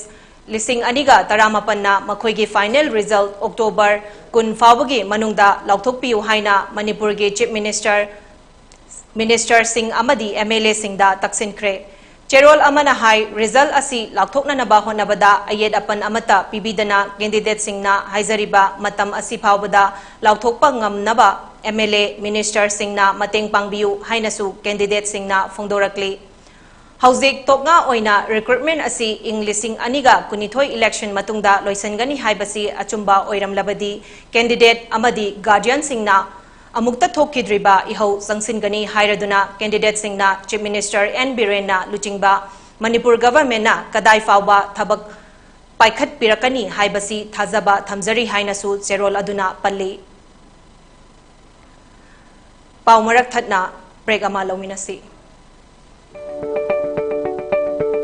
ꯂꯤꯁꯤꯡ ꯑꯅꯤꯒ ꯇꯔꯥꯃꯥꯄꯟꯅ ꯃꯈꯣꯏꯒꯤ final result October ꯀꯨꯟ ꯐꯥꯎꯕꯒꯤ ꯃꯅꯨꯡꯗ ꯂꯥꯎꯊꯣꯛꯄꯤꯌꯨ ꯍꯥꯏꯅ ꯃꯅꯤꯄꯨꯔꯒꯤ Chief Minister, Minister ꯁꯤꯡ ꯑꯃꯗꯤ M L A ꯁꯤꯡꯗ ꯇꯛꯁꯤꯟꯈ꯭ꯔꯦ꯫ ꯆꯦꯔꯣꯜ ꯑꯃꯅ ꯍꯥꯏ, result ꯑꯁꯤ ꯂꯥꯎꯊꯣꯛꯅꯅꯕ ꯍꯣꯠꯅꯕꯗ ꯑꯌꯦꯠ ꯑꯄꯟ ꯑꯃꯠꯇ ꯄꯤꯕꯤꯗꯅ candidate ꯁꯤꯡꯅ ꯍꯥꯏꯖꯔꯤꯕ ꯃꯇꯝ ꯑꯁꯤ ꯐꯥꯎꯕꯗ ꯂꯥꯎꯊꯣꯛꯄ ꯉꯝꯅꯕ M L A, minister ꯁꯤꯡꯅ ꯃꯇꯦꯡ ꯄꯥꯡꯕꯤꯌꯨ ꯍꯥꯏꯅꯁꯨ candidate ꯁꯤꯡꯅ ꯐꯣꯡꯗꯣꯔꯛꯂꯤ꯫ ꯍꯧꯖꯤꯛ ꯇꯣꯛꯉꯥ ꯑꯣꯏꯅ recruitment ꯑꯁꯤ ꯏꯪ ꯂꯤꯁꯤꯡ ꯑꯅꯤꯒ ꯀꯨꯟꯅꯤꯊꯣꯏ election ꯃꯇꯨꯡꯗ ꯂꯣꯏꯁꯤꯟꯒꯅꯤ ꯍꯥꯏꯕꯁꯤ ꯑꯆꯨꯝꯕ ꯑꯣꯏꯔꯝꯂꯕꯗꯤ candidate ꯑꯃꯗꯤ guardian ꯁꯤꯡꯅ ꯑꯃꯨꯛꯇ ꯊꯣꯛꯈꯤꯗ꯭ꯔꯤꯕ ꯏꯍꯧ ꯆꯪꯁꯤꯟꯒꯅꯤ ꯍꯥꯏꯔꯗꯨꯅ candidate ꯁꯤꯡꯅ Chief Minister N ꯕꯤꯔꯦꯟꯅ ꯂꯨꯆꯤꯡꯕ ꯃꯅꯤꯄꯨꯔ government ꯅ ꯀꯗꯥꯏ ꯐꯥꯎꯕ ꯊꯕꯛ ꯄꯥꯏꯈꯠꯄꯤꯔꯛꯀꯅꯤ ꯍꯥꯏꯕꯁꯤ ꯊꯥꯖꯕ ꯊꯝꯖꯔꯤ ꯍꯥꯏꯅꯁꯨ ꯆꯦꯔꯣꯜ ꯑꯗꯨꯅ ꯄꯜꯂꯤ꯫ ꯄꯥꯎ ꯃꯔꯛ ꯊꯠꯅ break ꯑꯃ ꯂꯧꯃꯤꯟꯅꯁꯤ꯫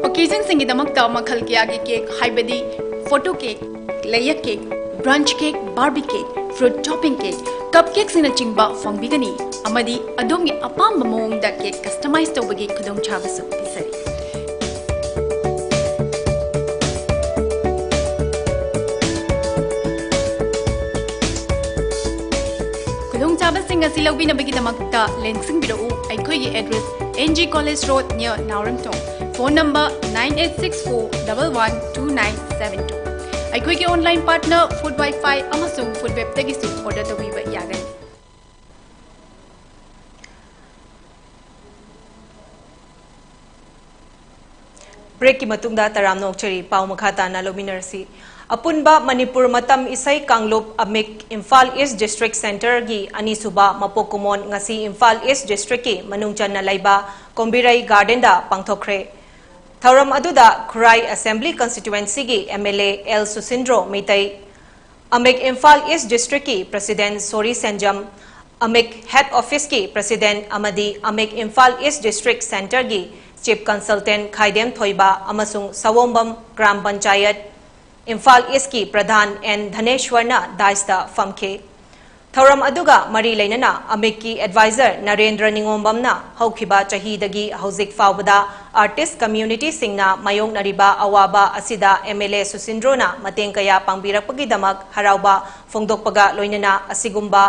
Occasion ꯁꯤꯡꯒꯤꯗꯃꯛꯇ ꯃꯈꯜ ꯀꯌꯥꯒꯤ cake, ꯍꯥꯏꯕꯗꯤ photo cake, layer cake, brunch cake, Barbie cake, fruit topping cake, cupcake ꯁꯤꯡꯅꯆꯤꯡꯕ ꯐꯪꯕꯤꯒꯅꯤ, ꯑꯃꯗꯤ ꯑꯗꯣꯝꯒꯤ ꯑꯄꯥꯝꯕ ꯃꯑꯣꯡꯗ cake customize ꯇꯧꯕꯒꯤ ꯈꯨꯗꯣꯡꯆꯥꯕꯁꯨ ꯄꯤꯖꯔꯤ꯫ ꯈꯨꯗꯣꯡꯆꯥꯕꯁꯤꯡ ꯑꯁꯤ ꯂꯧꯕꯤꯅꯕꯒꯤꯗꯃꯛꯇ ꯂꯦꯡꯁꯤꯟꯕꯤꯔꯛꯎ ꯑꯩꯈꯣꯏꯒꯤ address, N G College Road, near ꯅꯥꯎꯔꯦꯝꯊꯣꯡ꯫ Phone number nine eight six four double one two nine seven two꯫ ꯑꯩꯈꯣꯏꯒꯤ online partner Food Wi-Fi ꯑꯃꯁꯨꯡ Food Web ꯇꯒꯤꯁꯨ order ꯇꯧꯕꯤꯕ ꯌꯥꯒꯅꯤ꯫ Break ꯀꯤ ꯃꯇꯨꯡꯗ ꯇꯔꯥꯝꯅ ꯑꯣꯛꯆꯔꯤ꯫ ꯄꯥꯎ ꯃꯈꯥ ꯇꯥꯅ ꯂꯧꯃꯤꯟꯅꯔꯁꯤ꯫ ꯑꯄꯨꯟꯕ ꯃꯅꯤꯄꯨꯔ ꯃꯇꯝ ꯏꯁꯩ ꯀꯥꯡꯂꯨꯞ ꯑꯃꯤꯛ ꯏꯝꯐꯥꯜ East District Centre ꯒꯤ ꯑꯅꯤꯁꯨꯕ ꯃꯄꯣꯛ ꯀꯨꯝꯑꯣꯟ ꯉꯁꯤ ꯏꯝꯐꯥꯜ East District ꯀꯤ ꯃꯅꯨꯡ ꯆꯟꯅ ꯂꯩꯕ ꯀꯣꯝꯕꯤꯔꯩ Garden ꯗ ꯄꯥꯡꯊꯣꯛꯈ꯭ꯔꯦ꯫ ꯊꯧꯔꯝ ꯑꯗꯨꯗ ꯈꯨꯔꯥꯏ Assembly Constituency ꯒꯤ M L A L ꯁꯨꯁꯤꯟꯗ꯭ꯔꯣ Meitei, ꯑꯃꯤꯛ Imphal East District ꯀꯤ President ꯁꯣꯔꯤ ꯁꯦꯟꯖꯝ, ꯑꯃꯤꯛ Head Office ꯀꯤ President ꯑꯃꯗꯤ ꯑꯃꯤꯛ ꯏꯝꯐꯥꯜ East District Centre ꯒꯤ Chief Consultant ꯈꯥꯏꯗꯦꯝ ꯊꯣꯏꯕ ꯑꯃꯁꯨꯡ ꯁꯑꯣꯝꯕꯝ ꯒ꯭ꯔꯥꯝ ꯄꯟꯆꯥꯌꯠ ꯏꯝꯐꯥꯜ East ꯀꯤ ꯄ꯭ꯔꯙꯥꯟ ꯑꯦꯟ ꯙꯅꯦꯁ꯭ꯋꯔꯅ dais ꯇ ꯐꯝꯈꯤ꯫ ꯊꯧꯔꯝ ꯑꯗꯨꯒ ꯃꯔꯤ ꯂꯩꯅꯅ ꯑꯃꯤꯛꯀꯤ ꯑꯦꯗꯚꯥꯏꯖꯔ ꯅꯔꯦꯟꯗ꯭ꯔ ꯅꯤꯉꯣꯝꯕꯝꯅ ꯍꯧꯈꯤꯕ ꯆꯍꯤꯗꯒꯤ ꯍꯧꯖꯤꯛ ꯐꯥꯎꯕꯗ ꯑꯥꯔꯇꯤꯁ ꯀꯝꯃ꯭ꯌꯨꯅꯤꯇꯤꯁꯤꯡꯅ ꯃꯥꯌꯣꯛꯅꯔꯤꯕ ꯑꯋꯥꯕ ꯑꯁꯤꯗ ꯑꯦꯝ ꯑꯦꯜ ꯑꯦ ꯁꯨꯁꯤꯟꯗ꯭ꯔꯣꯅ ꯃꯇꯦꯡ ꯀꯌꯥ ꯄꯥꯡꯕꯤꯔꯛꯄꯒꯤꯗꯃꯛ ꯍꯔꯥꯎꯕ ꯐꯣꯡꯗꯣꯛꯄꯒ ꯂꯣꯏꯅꯅ ꯑꯁꯤꯒꯨꯝꯕ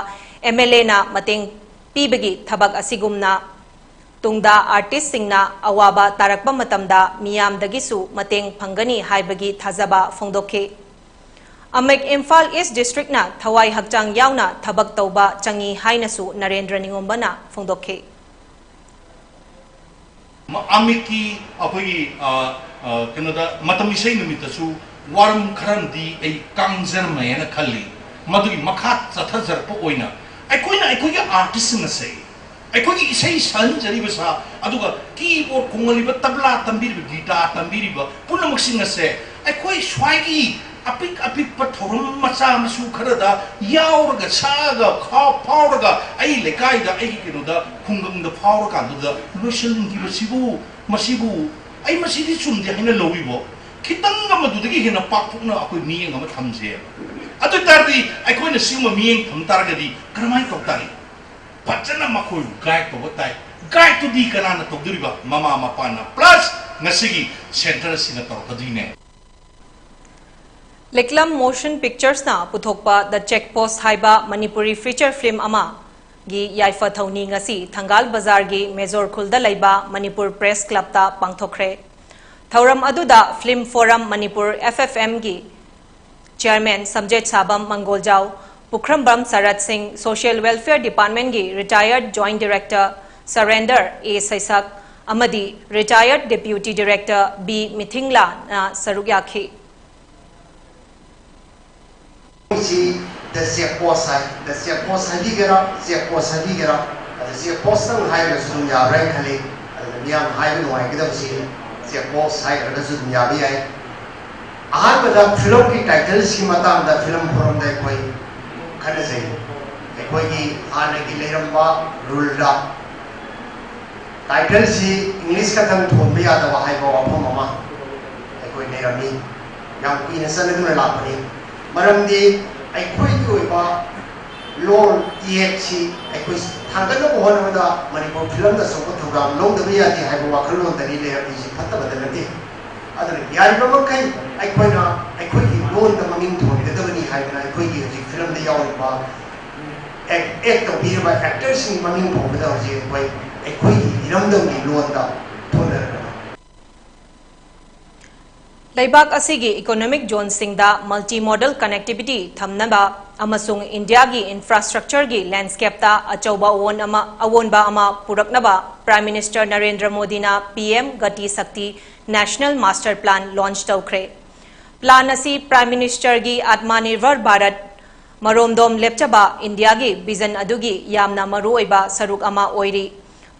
ꯑꯦꯝ ꯑꯦꯜ ꯑꯦꯅ ꯃꯇꯦꯡ ꯄꯤꯕꯒꯤ ꯊꯕꯛ ꯑꯁꯤꯒꯨꯝꯅ ꯇꯨꯡꯗ ꯑꯥꯔꯇꯤꯁꯁꯤꯡꯅ ꯑꯋꯥꯕ ꯇꯥꯔꯛꯄ ꯃꯇꯝꯗ ꯃꯤꯌꯥꯝꯗꯒꯤꯁꯨ ꯃꯇꯦꯡ ꯐꯪꯒꯅꯤ ꯍꯥꯏꯕꯒꯤ ꯊꯥꯖꯕ ꯐꯣꯡꯗꯣꯛꯈꯤ꯫ ꯑꯃꯤꯛ ꯏꯝꯐꯥꯜ ꯏꯁ ꯗꯤꯁꯇ꯭ꯔꯤꯛꯅ ꯊꯋꯥꯏ ꯍꯛꯆꯥꯡ ꯌꯥꯎꯅ ꯊꯕꯛ ꯇꯧꯕ ꯆꯪꯏ ꯍꯥꯏꯅꯁꯨ ꯅꯔꯦꯟꯗ꯭ꯔ ꯅꯤꯉꯣꯝꯕꯅ ꯐꯣꯡꯗꯣꯛꯈꯤ꯫ ꯑꯃꯤꯛꯀꯤ ꯑꯩꯈꯣꯏꯒꯤ ꯀꯩꯅꯣꯗ ꯃꯇꯝ ꯏꯁꯩ ꯅꯨꯃꯤꯠꯇꯁꯨ ꯋꯥꯔꯝ ꯈꯔꯝꯗꯤ ꯑꯩ ꯀꯥꯡꯖꯔꯝꯃꯦꯅ ꯈꯜꯂꯤ꯫ ꯃꯗꯨꯒꯤ ꯃꯈꯥ ꯆꯠꯊꯖꯔꯛꯄ ꯑꯣꯏꯅ ꯑꯩꯈꯣꯏꯅ ꯑꯩꯈꯣꯏꯒꯤ ꯑꯥꯔꯇꯤꯁꯁꯤꯡ ꯑꯁꯦ ꯑꯩꯈꯣꯏꯒꯤ ꯏꯁꯩ ꯁꯛꯍꯟꯖꯔꯤꯕ ꯁꯥ ꯑꯗꯨꯒ ꯀꯤꯕꯣꯔꯗ ꯈꯣꯡꯍꯜꯂꯤꯕ, ꯇꯕ꯭ꯂꯥ ꯇꯝꯕꯤꯔꯤꯕ, ꯒꯤꯇꯥꯔ ꯇꯝꯕꯤꯔꯤꯕ ꯄꯨꯝꯅꯃꯛꯁꯤꯡ ꯑꯁꯦ ꯑꯩꯈꯣꯏ ꯁ꯭ꯋꯥꯏꯒꯤ ꯑꯄꯤꯛ ꯑꯄꯤꯛꯄ ꯊꯧꯔꯝ ꯃꯆꯥ ꯃꯁꯨ ꯈꯔꯗ ꯌꯥꯎꯔꯒ ꯁꯛꯑꯒ ꯈꯥꯎ ꯐꯥꯎꯔꯒ ꯑꯩ ꯂꯩꯀꯥꯏꯗ ꯑꯩꯒꯤ ꯀꯩꯅꯣꯗ ꯈꯨꯡꯒꯪꯗ ꯐꯥꯎꯔꯀꯥꯟꯗꯨꯗ ꯂꯣꯏꯁꯤꯟꯈꯤꯕꯁꯤꯕꯨ ꯃꯁꯤꯕꯨ ꯑꯩ ꯃꯁꯤꯗꯤ ꯆꯨꯝꯗꯦ ꯍꯥꯏꯅ ꯂꯧꯏꯕꯣ꯫ ꯈꯤꯇꯪꯒ ꯃꯗꯨꯗꯒꯤ ꯍꯦꯟꯅ ꯄꯥꯛꯊꯣꯛꯅ ꯑꯩꯈꯣꯏ ꯃꯤꯠꯌꯦꯡ ꯑꯃ ꯊꯝꯁꯦꯕ꯫ ꯑꯗꯨ ꯑꯣꯏ ꯇꯥꯔꯗꯤ ꯑꯩꯈꯣꯏꯅ ꯁꯤꯒꯨꯝꯕ ꯃꯤꯠꯌꯦꯡ ꯊꯝ ꯇꯥꯔꯒꯗꯤ ꯀꯔꯝꯍꯥꯏꯅ ꯇꯧ ꯇꯥꯔꯤ? ꯐꯖꯅ ꯃꯈꯣꯏꯕꯨ ꯒꯥꯏꯗ ꯇꯧꯕ ꯇꯥꯏ꯫ ꯒꯥꯏꯗꯇꯨꯗꯤ ꯀꯅꯥꯅ ꯇꯧꯗꯣꯔꯤꯕ? ꯃꯃꯥ ꯃꯄꯥꯅ ꯄ꯭ꯂꯁ ꯉꯁꯤꯒꯤ ꯁꯦꯟꯇꯔ ꯑꯁꯤꯅ ꯇꯧꯔꯛꯀꯗꯣꯏꯅꯦ꯫ ꯂꯤꯛꯂꯝ ꯃꯣꯁꯟ ꯄꯤꯛꯆꯔꯁꯅ ꯄꯨꯊꯣꯛꯄ ꯗ ꯆꯦꯛ ꯄꯣꯁ ꯍꯥꯏꯕ ꯃꯅꯤꯄꯨꯔꯤ ꯐꯤꯆꯔ ꯐꯤꯂꯝ ꯑꯃꯒꯤ ꯌꯥꯏꯐ ꯊꯧꯅꯤ ꯉꯁꯤ ꯊꯪꯒꯥꯜ ꯕꯖꯥꯔꯒꯤ ꯃꯦꯖꯣꯔ ꯈꯨꯜꯗ ꯂꯩꯕ ꯃꯅꯤꯄꯨꯔ ꯄ꯭ꯔꯦꯁ ꯀ꯭ꯂꯕꯇ ꯄꯥꯡꯊꯣꯛꯈ꯭ꯔꯦ꯫ ꯊꯧꯔꯝ ꯑꯗꯨꯗ film form Manipur, F F ꯑꯦꯝꯒꯤ ꯆꯤꯌꯔꯃꯦꯟ ꯁꯝꯖꯦꯠ ꯁꯥꯕꯝ ꯃꯪꯒꯣꯜꯖꯥꯎ, ꯄꯨꯈ꯭ꯔꯝꯕꯝ ꯁꯔꯠ ꯁꯤꯡ, ꯁꯣꯁꯤꯌꯦꯜ ꯋꯦꯜꯐꯤꯌꯔ ꯗꯤꯄꯥꯔꯠꯃꯦꯟꯒꯤ ꯔꯤꯇꯥꯌꯔꯗ ꯖꯣꯏꯟꯠ ꯗꯤꯔꯦꯛꯇꯔ ꯁꯔꯦꯟꯗꯔ ꯑꯦ ꯁꯩꯁꯛ ꯑꯃꯗꯤ ꯔꯤꯇꯥꯌꯔꯗ ꯗꯦꯄ꯭ꯌꯨꯇꯤ ꯗꯤꯔꯦꯛꯇꯔ ꯕꯤ ꯃꯤꯊꯤꯡꯂꯥꯅ ꯁꯔꯨꯛ ꯌꯥꯈꯤ꯫ ꯁꯤ ꯗ ꯆꯦꯛ ꯄꯣꯁ ꯍꯥꯏ꯫ ꯗ ꯆꯦꯛ ꯄꯣꯁ ꯍꯥꯏꯕꯤꯒꯦꯔꯥ, ꯆꯦꯛ ꯄꯣꯁ ꯍꯥꯏꯕꯤꯒꯦꯔꯥ, ꯑꯗ ꯆꯦꯛ ꯄꯣꯁꯇꯪ ꯍꯥꯏꯔꯒꯁꯨ ꯑꯗꯨꯝ ꯌꯥꯕ꯭ꯔꯥ ꯍꯥꯏꯅ ꯈꯜꯂꯤ꯫ ꯑꯗꯨꯅ ꯃꯤꯌꯥꯝ ꯍꯥꯏꯕ ꯅꯨꯡꯉꯥꯏꯒꯗꯕꯁꯤ ꯆꯦꯛ ꯄꯣꯁ ꯍꯥꯏꯈ꯭ꯔꯒꯁꯨ ꯑꯗꯨꯝ ꯌꯥꯕ ꯌꯥꯏ꯫ ꯑꯍꯥꯟꯕꯗ ꯐꯤꯂꯝꯒꯤ ꯇꯥꯏꯇꯜꯁꯤꯒꯤ ꯃꯇꯥꯡꯗ ꯐꯤꯂꯝ ꯐꯣꯔꯝꯗ ꯑꯩꯈꯣꯏ ꯈꯟꯅꯖꯩ꯫ ꯑꯩꯈꯣꯏꯒꯤ ꯍꯥꯟꯅꯒꯤ ꯂꯩꯔꯝꯕ ꯔꯨꯜꯗ ꯇꯥꯏꯇꯜꯁꯤ ꯏꯪꯂꯤꯁ ꯈꯛꯇꯪ ꯊꯣꯟꯕ ꯌꯥꯗꯕ ꯍꯥꯏꯕ ꯋꯥꯐꯝ ꯑꯃ ꯑꯩꯈꯣꯏ ꯂꯩꯔꯝꯃꯤ꯫ ꯌꯥꯝ ꯀꯨꯏꯅ ꯆꯠꯅꯗꯨꯅ ꯂꯥꯛꯄꯅꯤ꯫ ꯃꯔꯝꯗꯤ ꯑꯩꯈꯣꯏꯒꯤ ꯑꯣꯏꯕ ꯂꯣꯟ ꯏꯌꯦꯛꯁꯤ ꯑꯩꯈꯣꯏ ꯊꯥꯡꯒꯠꯅꯕ ꯍꯣꯠꯅꯕꯗ ꯃꯅꯤꯄꯨꯔ ꯐꯤꯂꯝꯗ ꯑꯆꯧꯕ ꯊꯧꯗꯥꯡ ꯂꯧꯗꯕ ꯌꯥꯗꯦ ꯍꯥꯏꯕ ꯋꯥꯈꯜꯂꯣꯟꯗꯅꯤ ꯂꯩꯔꯝꯃꯤꯁꯤ, ꯐꯠꯇꯕꯗ ꯅꯠꯇꯦ꯫ ꯑꯗꯨꯅ ꯌꯥꯔꯤꯕ ꯃꯈꯩ ꯑꯩꯈꯣꯏꯅ ꯑꯩꯈꯣꯏꯒꯤ ꯂꯣꯟꯗ ꯃꯃꯤꯡ ꯊꯣꯟꯒꯗꯕꯅꯤ ꯍꯥꯏꯗꯅ ꯑꯩꯈꯣꯏꯒꯤ ꯍꯧꯖꯤꯛ ꯐꯤꯂꯝꯗ ꯌꯥꯎꯔꯤꯕ, ꯑꯦꯛ ꯑꯦꯛ ꯇꯧꯕꯤꯔꯤꯕ ꯑꯦꯛꯇꯔꯁꯤꯡꯒꯤ ꯃꯃꯤꯡ ꯐꯥꯎꯕꯗ ꯍꯧꯖꯤꯛ ꯑꯩꯈꯣꯏ ꯑꯩꯈꯣꯏꯒꯤ ꯏꯔꯝꯗꯝꯒꯤ ꯂꯣꯟꯗ ꯊꯣꯟꯅꯔꯒꯅꯤ꯫ ꯂꯩꯕꯥꯛ ꯑꯁꯤꯒꯤ economic zoneꯁꯤꯡꯗ multimodal connectivity ꯊꯝꯅꯕ ꯑꯃꯁꯨꯡ ꯏꯟꯗꯤꯌꯥꯒꯤ infrastructureꯒꯤ landscapeꯇ ꯑꯆꯧꯕ ꯑꯑꯣꯟ ꯑꯃ, ꯑꯑꯣꯟꯕ ꯑꯃ ꯄꯨꯔꯛꯅꯕ Prime Minister ꯅꯔꯦꯟꯗ꯭ꯔ ꯃꯣꯗꯤꯅ P M Gati Shakti National Master Plan launch ꯇꯧꯈ꯭ꯔꯦ꯫ Plan ꯑꯁꯤ Prime Ministerꯒꯤ Atmanirbhar Bharat, ꯃꯔꯣꯝꯗꯣꯝ ꯂꯦꯞꯆꯕ ꯏꯟꯗꯤꯌꯥꯒꯤ vision ꯑꯗꯨꯒꯤ ꯌꯥꯝꯅ ꯃꯔꯨꯑꯣꯏꯕ ꯁꯔꯨꯛ ꯑꯃ ꯑꯣꯏꯔꯤ꯫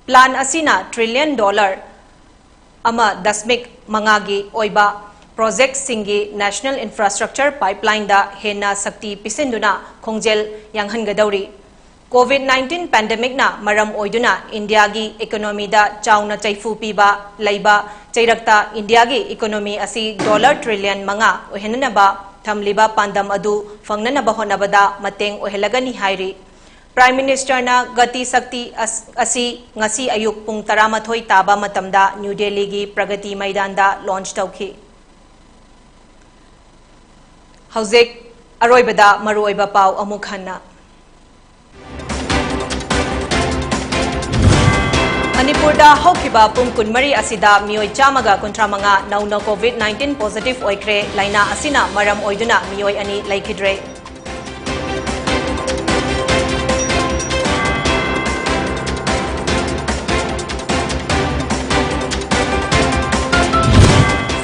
Plan ꯑꯁꯤꯅ trillion dollar ꯑꯃ ꯗꯁꯃꯤꯛ ꯃꯉꯥꯒꯤ ꯑꯣꯏꯕ projectꯁꯤꯡꯒꯤ national infrastructure pipelineꯗ ꯍꯦꯟꯅ ꯁꯛꯇꯤ ꯄꯤꯁꯤꯟꯗꯨꯅ ꯈꯣꯡꯖꯦꯜ ꯌꯥꯡꯍꯟꯒꯗꯧꯔꯤ꯫ COVID nineteen pandemicꯅ ꯃꯔꯝ ꯑꯣꯏꯗꯨꯅ ꯏꯟꯗꯤꯌꯥꯒꯤ economyꯗ ꯆꯥꯎꯅ ꯆꯩꯐꯨ ꯄꯤꯕ ꯂꯩꯕ ꯆꯩꯔꯛꯇ ꯏꯟꯗꯤꯌꯥꯒꯤ economy ꯑꯁꯤ dollar trillion ꯃꯉꯥ ꯑꯣꯏꯍꯟꯅꯅꯕ ꯊꯝꯂꯤꯕ ꯄꯥꯟꯗꯝ ꯑꯗꯨ ꯐꯪꯅꯅꯕ ꯍꯣꯠꯅꯕꯗ ꯃꯇꯦꯡ ꯑꯣꯏꯍꯜꯂꯒꯅꯤ ꯍꯥꯏꯔꯤ꯫ Prime Ministerꯅ Gati Shakti ꯑꯁ-, ꯑꯁꯤ ꯉꯁꯤ ꯑꯌꯨꯛ ꯄꯨꯡ ꯇꯔꯥꯃꯥꯊꯣꯏ ꯇꯥꯕ ꯃꯇꯝꯗ New Delhiꯒꯤ Pragati Maidanꯗ launch ꯇꯧꯈꯤ꯫ ꯍꯧꯖꯤꯛ ꯑꯔꯣꯏꯕꯗ ꯃꯔꯨꯑꯣꯏꯕ ꯄꯥꯎ ꯑꯃꯨꯛ ꯍꯟꯅ꯫ ꯃꯅꯤꯄꯨꯔꯗ ꯍꯧꯈꯤꯕ ꯄꯨꯡ ꯀꯨꯟꯃꯔꯤ ꯑꯁꯤꯗ ꯃꯤꯑꯣꯏ ꯆꯥꯝꯃꯒ ꯀꯨꯟꯊ꯭ꯔꯥ ꯃꯉꯥ ꯅꯧꯅ COVID nineteen positive ꯑꯣꯏꯈ꯭ꯔꯦ꯫ ꯂꯥꯏꯅꯥ ꯑꯁꯤꯅ ꯃꯔꯝ ꯑꯣꯏꯗꯨꯅ ꯃꯤꯑꯣꯏ ꯑꯅꯤ ꯂꯩꯈꯤꯗ꯭ꯔꯦ꯫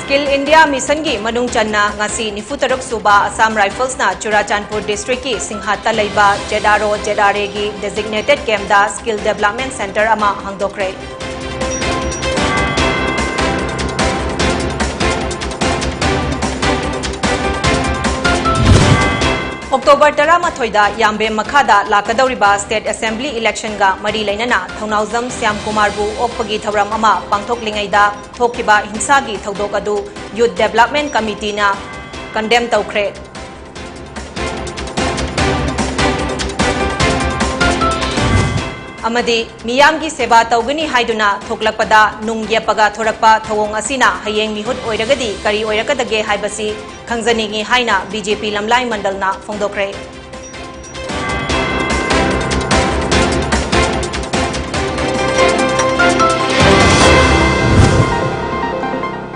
Skill India Missionꯒꯤ ꯃꯅꯨꯡ ꯆꯟꯅ ꯉꯁꯤ ꯅꯤꯐꯨꯇꯔꯨꯛ ꯁꯨꯕ Assam Riflesꯅ ꯆꯨꯔꯥꯆꯥꯟꯄꯨꯔ districtꯀꯤ ꯁꯤꯡꯍꯥꯠꯇ ꯂꯩꯕ ZRO ZRAꯒꯤ designated campꯇ skill development centre ꯑꯃ ꯍꯥꯡꯗꯣꯛꯈ꯭ꯔꯦ꯫ October ꯇꯔꯥꯃꯥꯊꯣꯏꯗ ꯌꯥꯝꯕꯦꯝ ꯃꯈꯥꯗ ꯂꯥꯛꯀꯗꯧꯔꯤꯕ state assembly electionꯒ ꯃꯔꯤ ꯂꯩꯅꯅ ꯊꯧꯅꯥꯎꯖꯝ ꯁ꯭ꯌꯥꯝ ꯀꯨꯃꯥꯔꯕꯨ ꯑꯣꯛꯄꯒꯤ ꯊꯧꯔꯝ ꯑꯃ ꯄꯥꯡꯊꯣꯛꯂꯤꯉꯩꯗ ꯊꯣꯛꯈꯤꯕ ꯍꯤꯡꯁꯥꯒꯤ ꯊꯧꯗꯣꯛ ꯑꯗꯨ Youth Development Committeeꯅ condemn ꯇꯧꯈ꯭ꯔꯦ꯫ ꯑꯃꯗꯤ ꯃꯤꯌꯥꯝꯒꯤ ꯁꯦꯕꯥ ꯇꯧꯒꯅꯤ ꯍꯥꯏꯗꯨꯅ ꯊꯣꯛꯂꯛꯄꯗ ꯅꯨꯡ ꯌꯦꯞꯄꯒ ꯊꯣꯔꯛꯄ ꯊꯧꯑꯣꯡ ꯑꯁꯤꯅ ꯍꯌꯦꯡ ꯃꯤꯍꯨꯠ ꯑꯣꯏꯔꯒꯗꯤ ꯀꯔꯤ ꯑꯣꯏꯔꯛꯀꯗꯒꯦ ꯍꯥꯏꯕꯁꯤ ꯈꯪꯖꯅꯤꯡꯏ ꯍꯥꯏꯅ ꯕꯤ ꯖꯦ ꯄꯤ ꯂꯝꯂꯥꯏ ꯃꯟꯗꯜꯅ ꯐꯣꯡꯗꯣꯛꯈ꯭ꯔꯦ꯫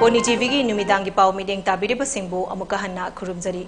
ꯄꯣꯅꯤ ꯇꯤ ꯚꯤꯒꯤ ꯅꯨꯃꯤꯗꯥꯡꯒꯤ ꯄꯥꯎ ꯃꯤꯠꯌꯦꯡ ꯇꯥꯕꯤꯔꯤꯕꯁꯤꯡꯕꯨ ꯑꯃꯨꯛꯀ ꯍꯟꯅ ꯈꯨꯔꯨꯝꯖꯔꯤ꯫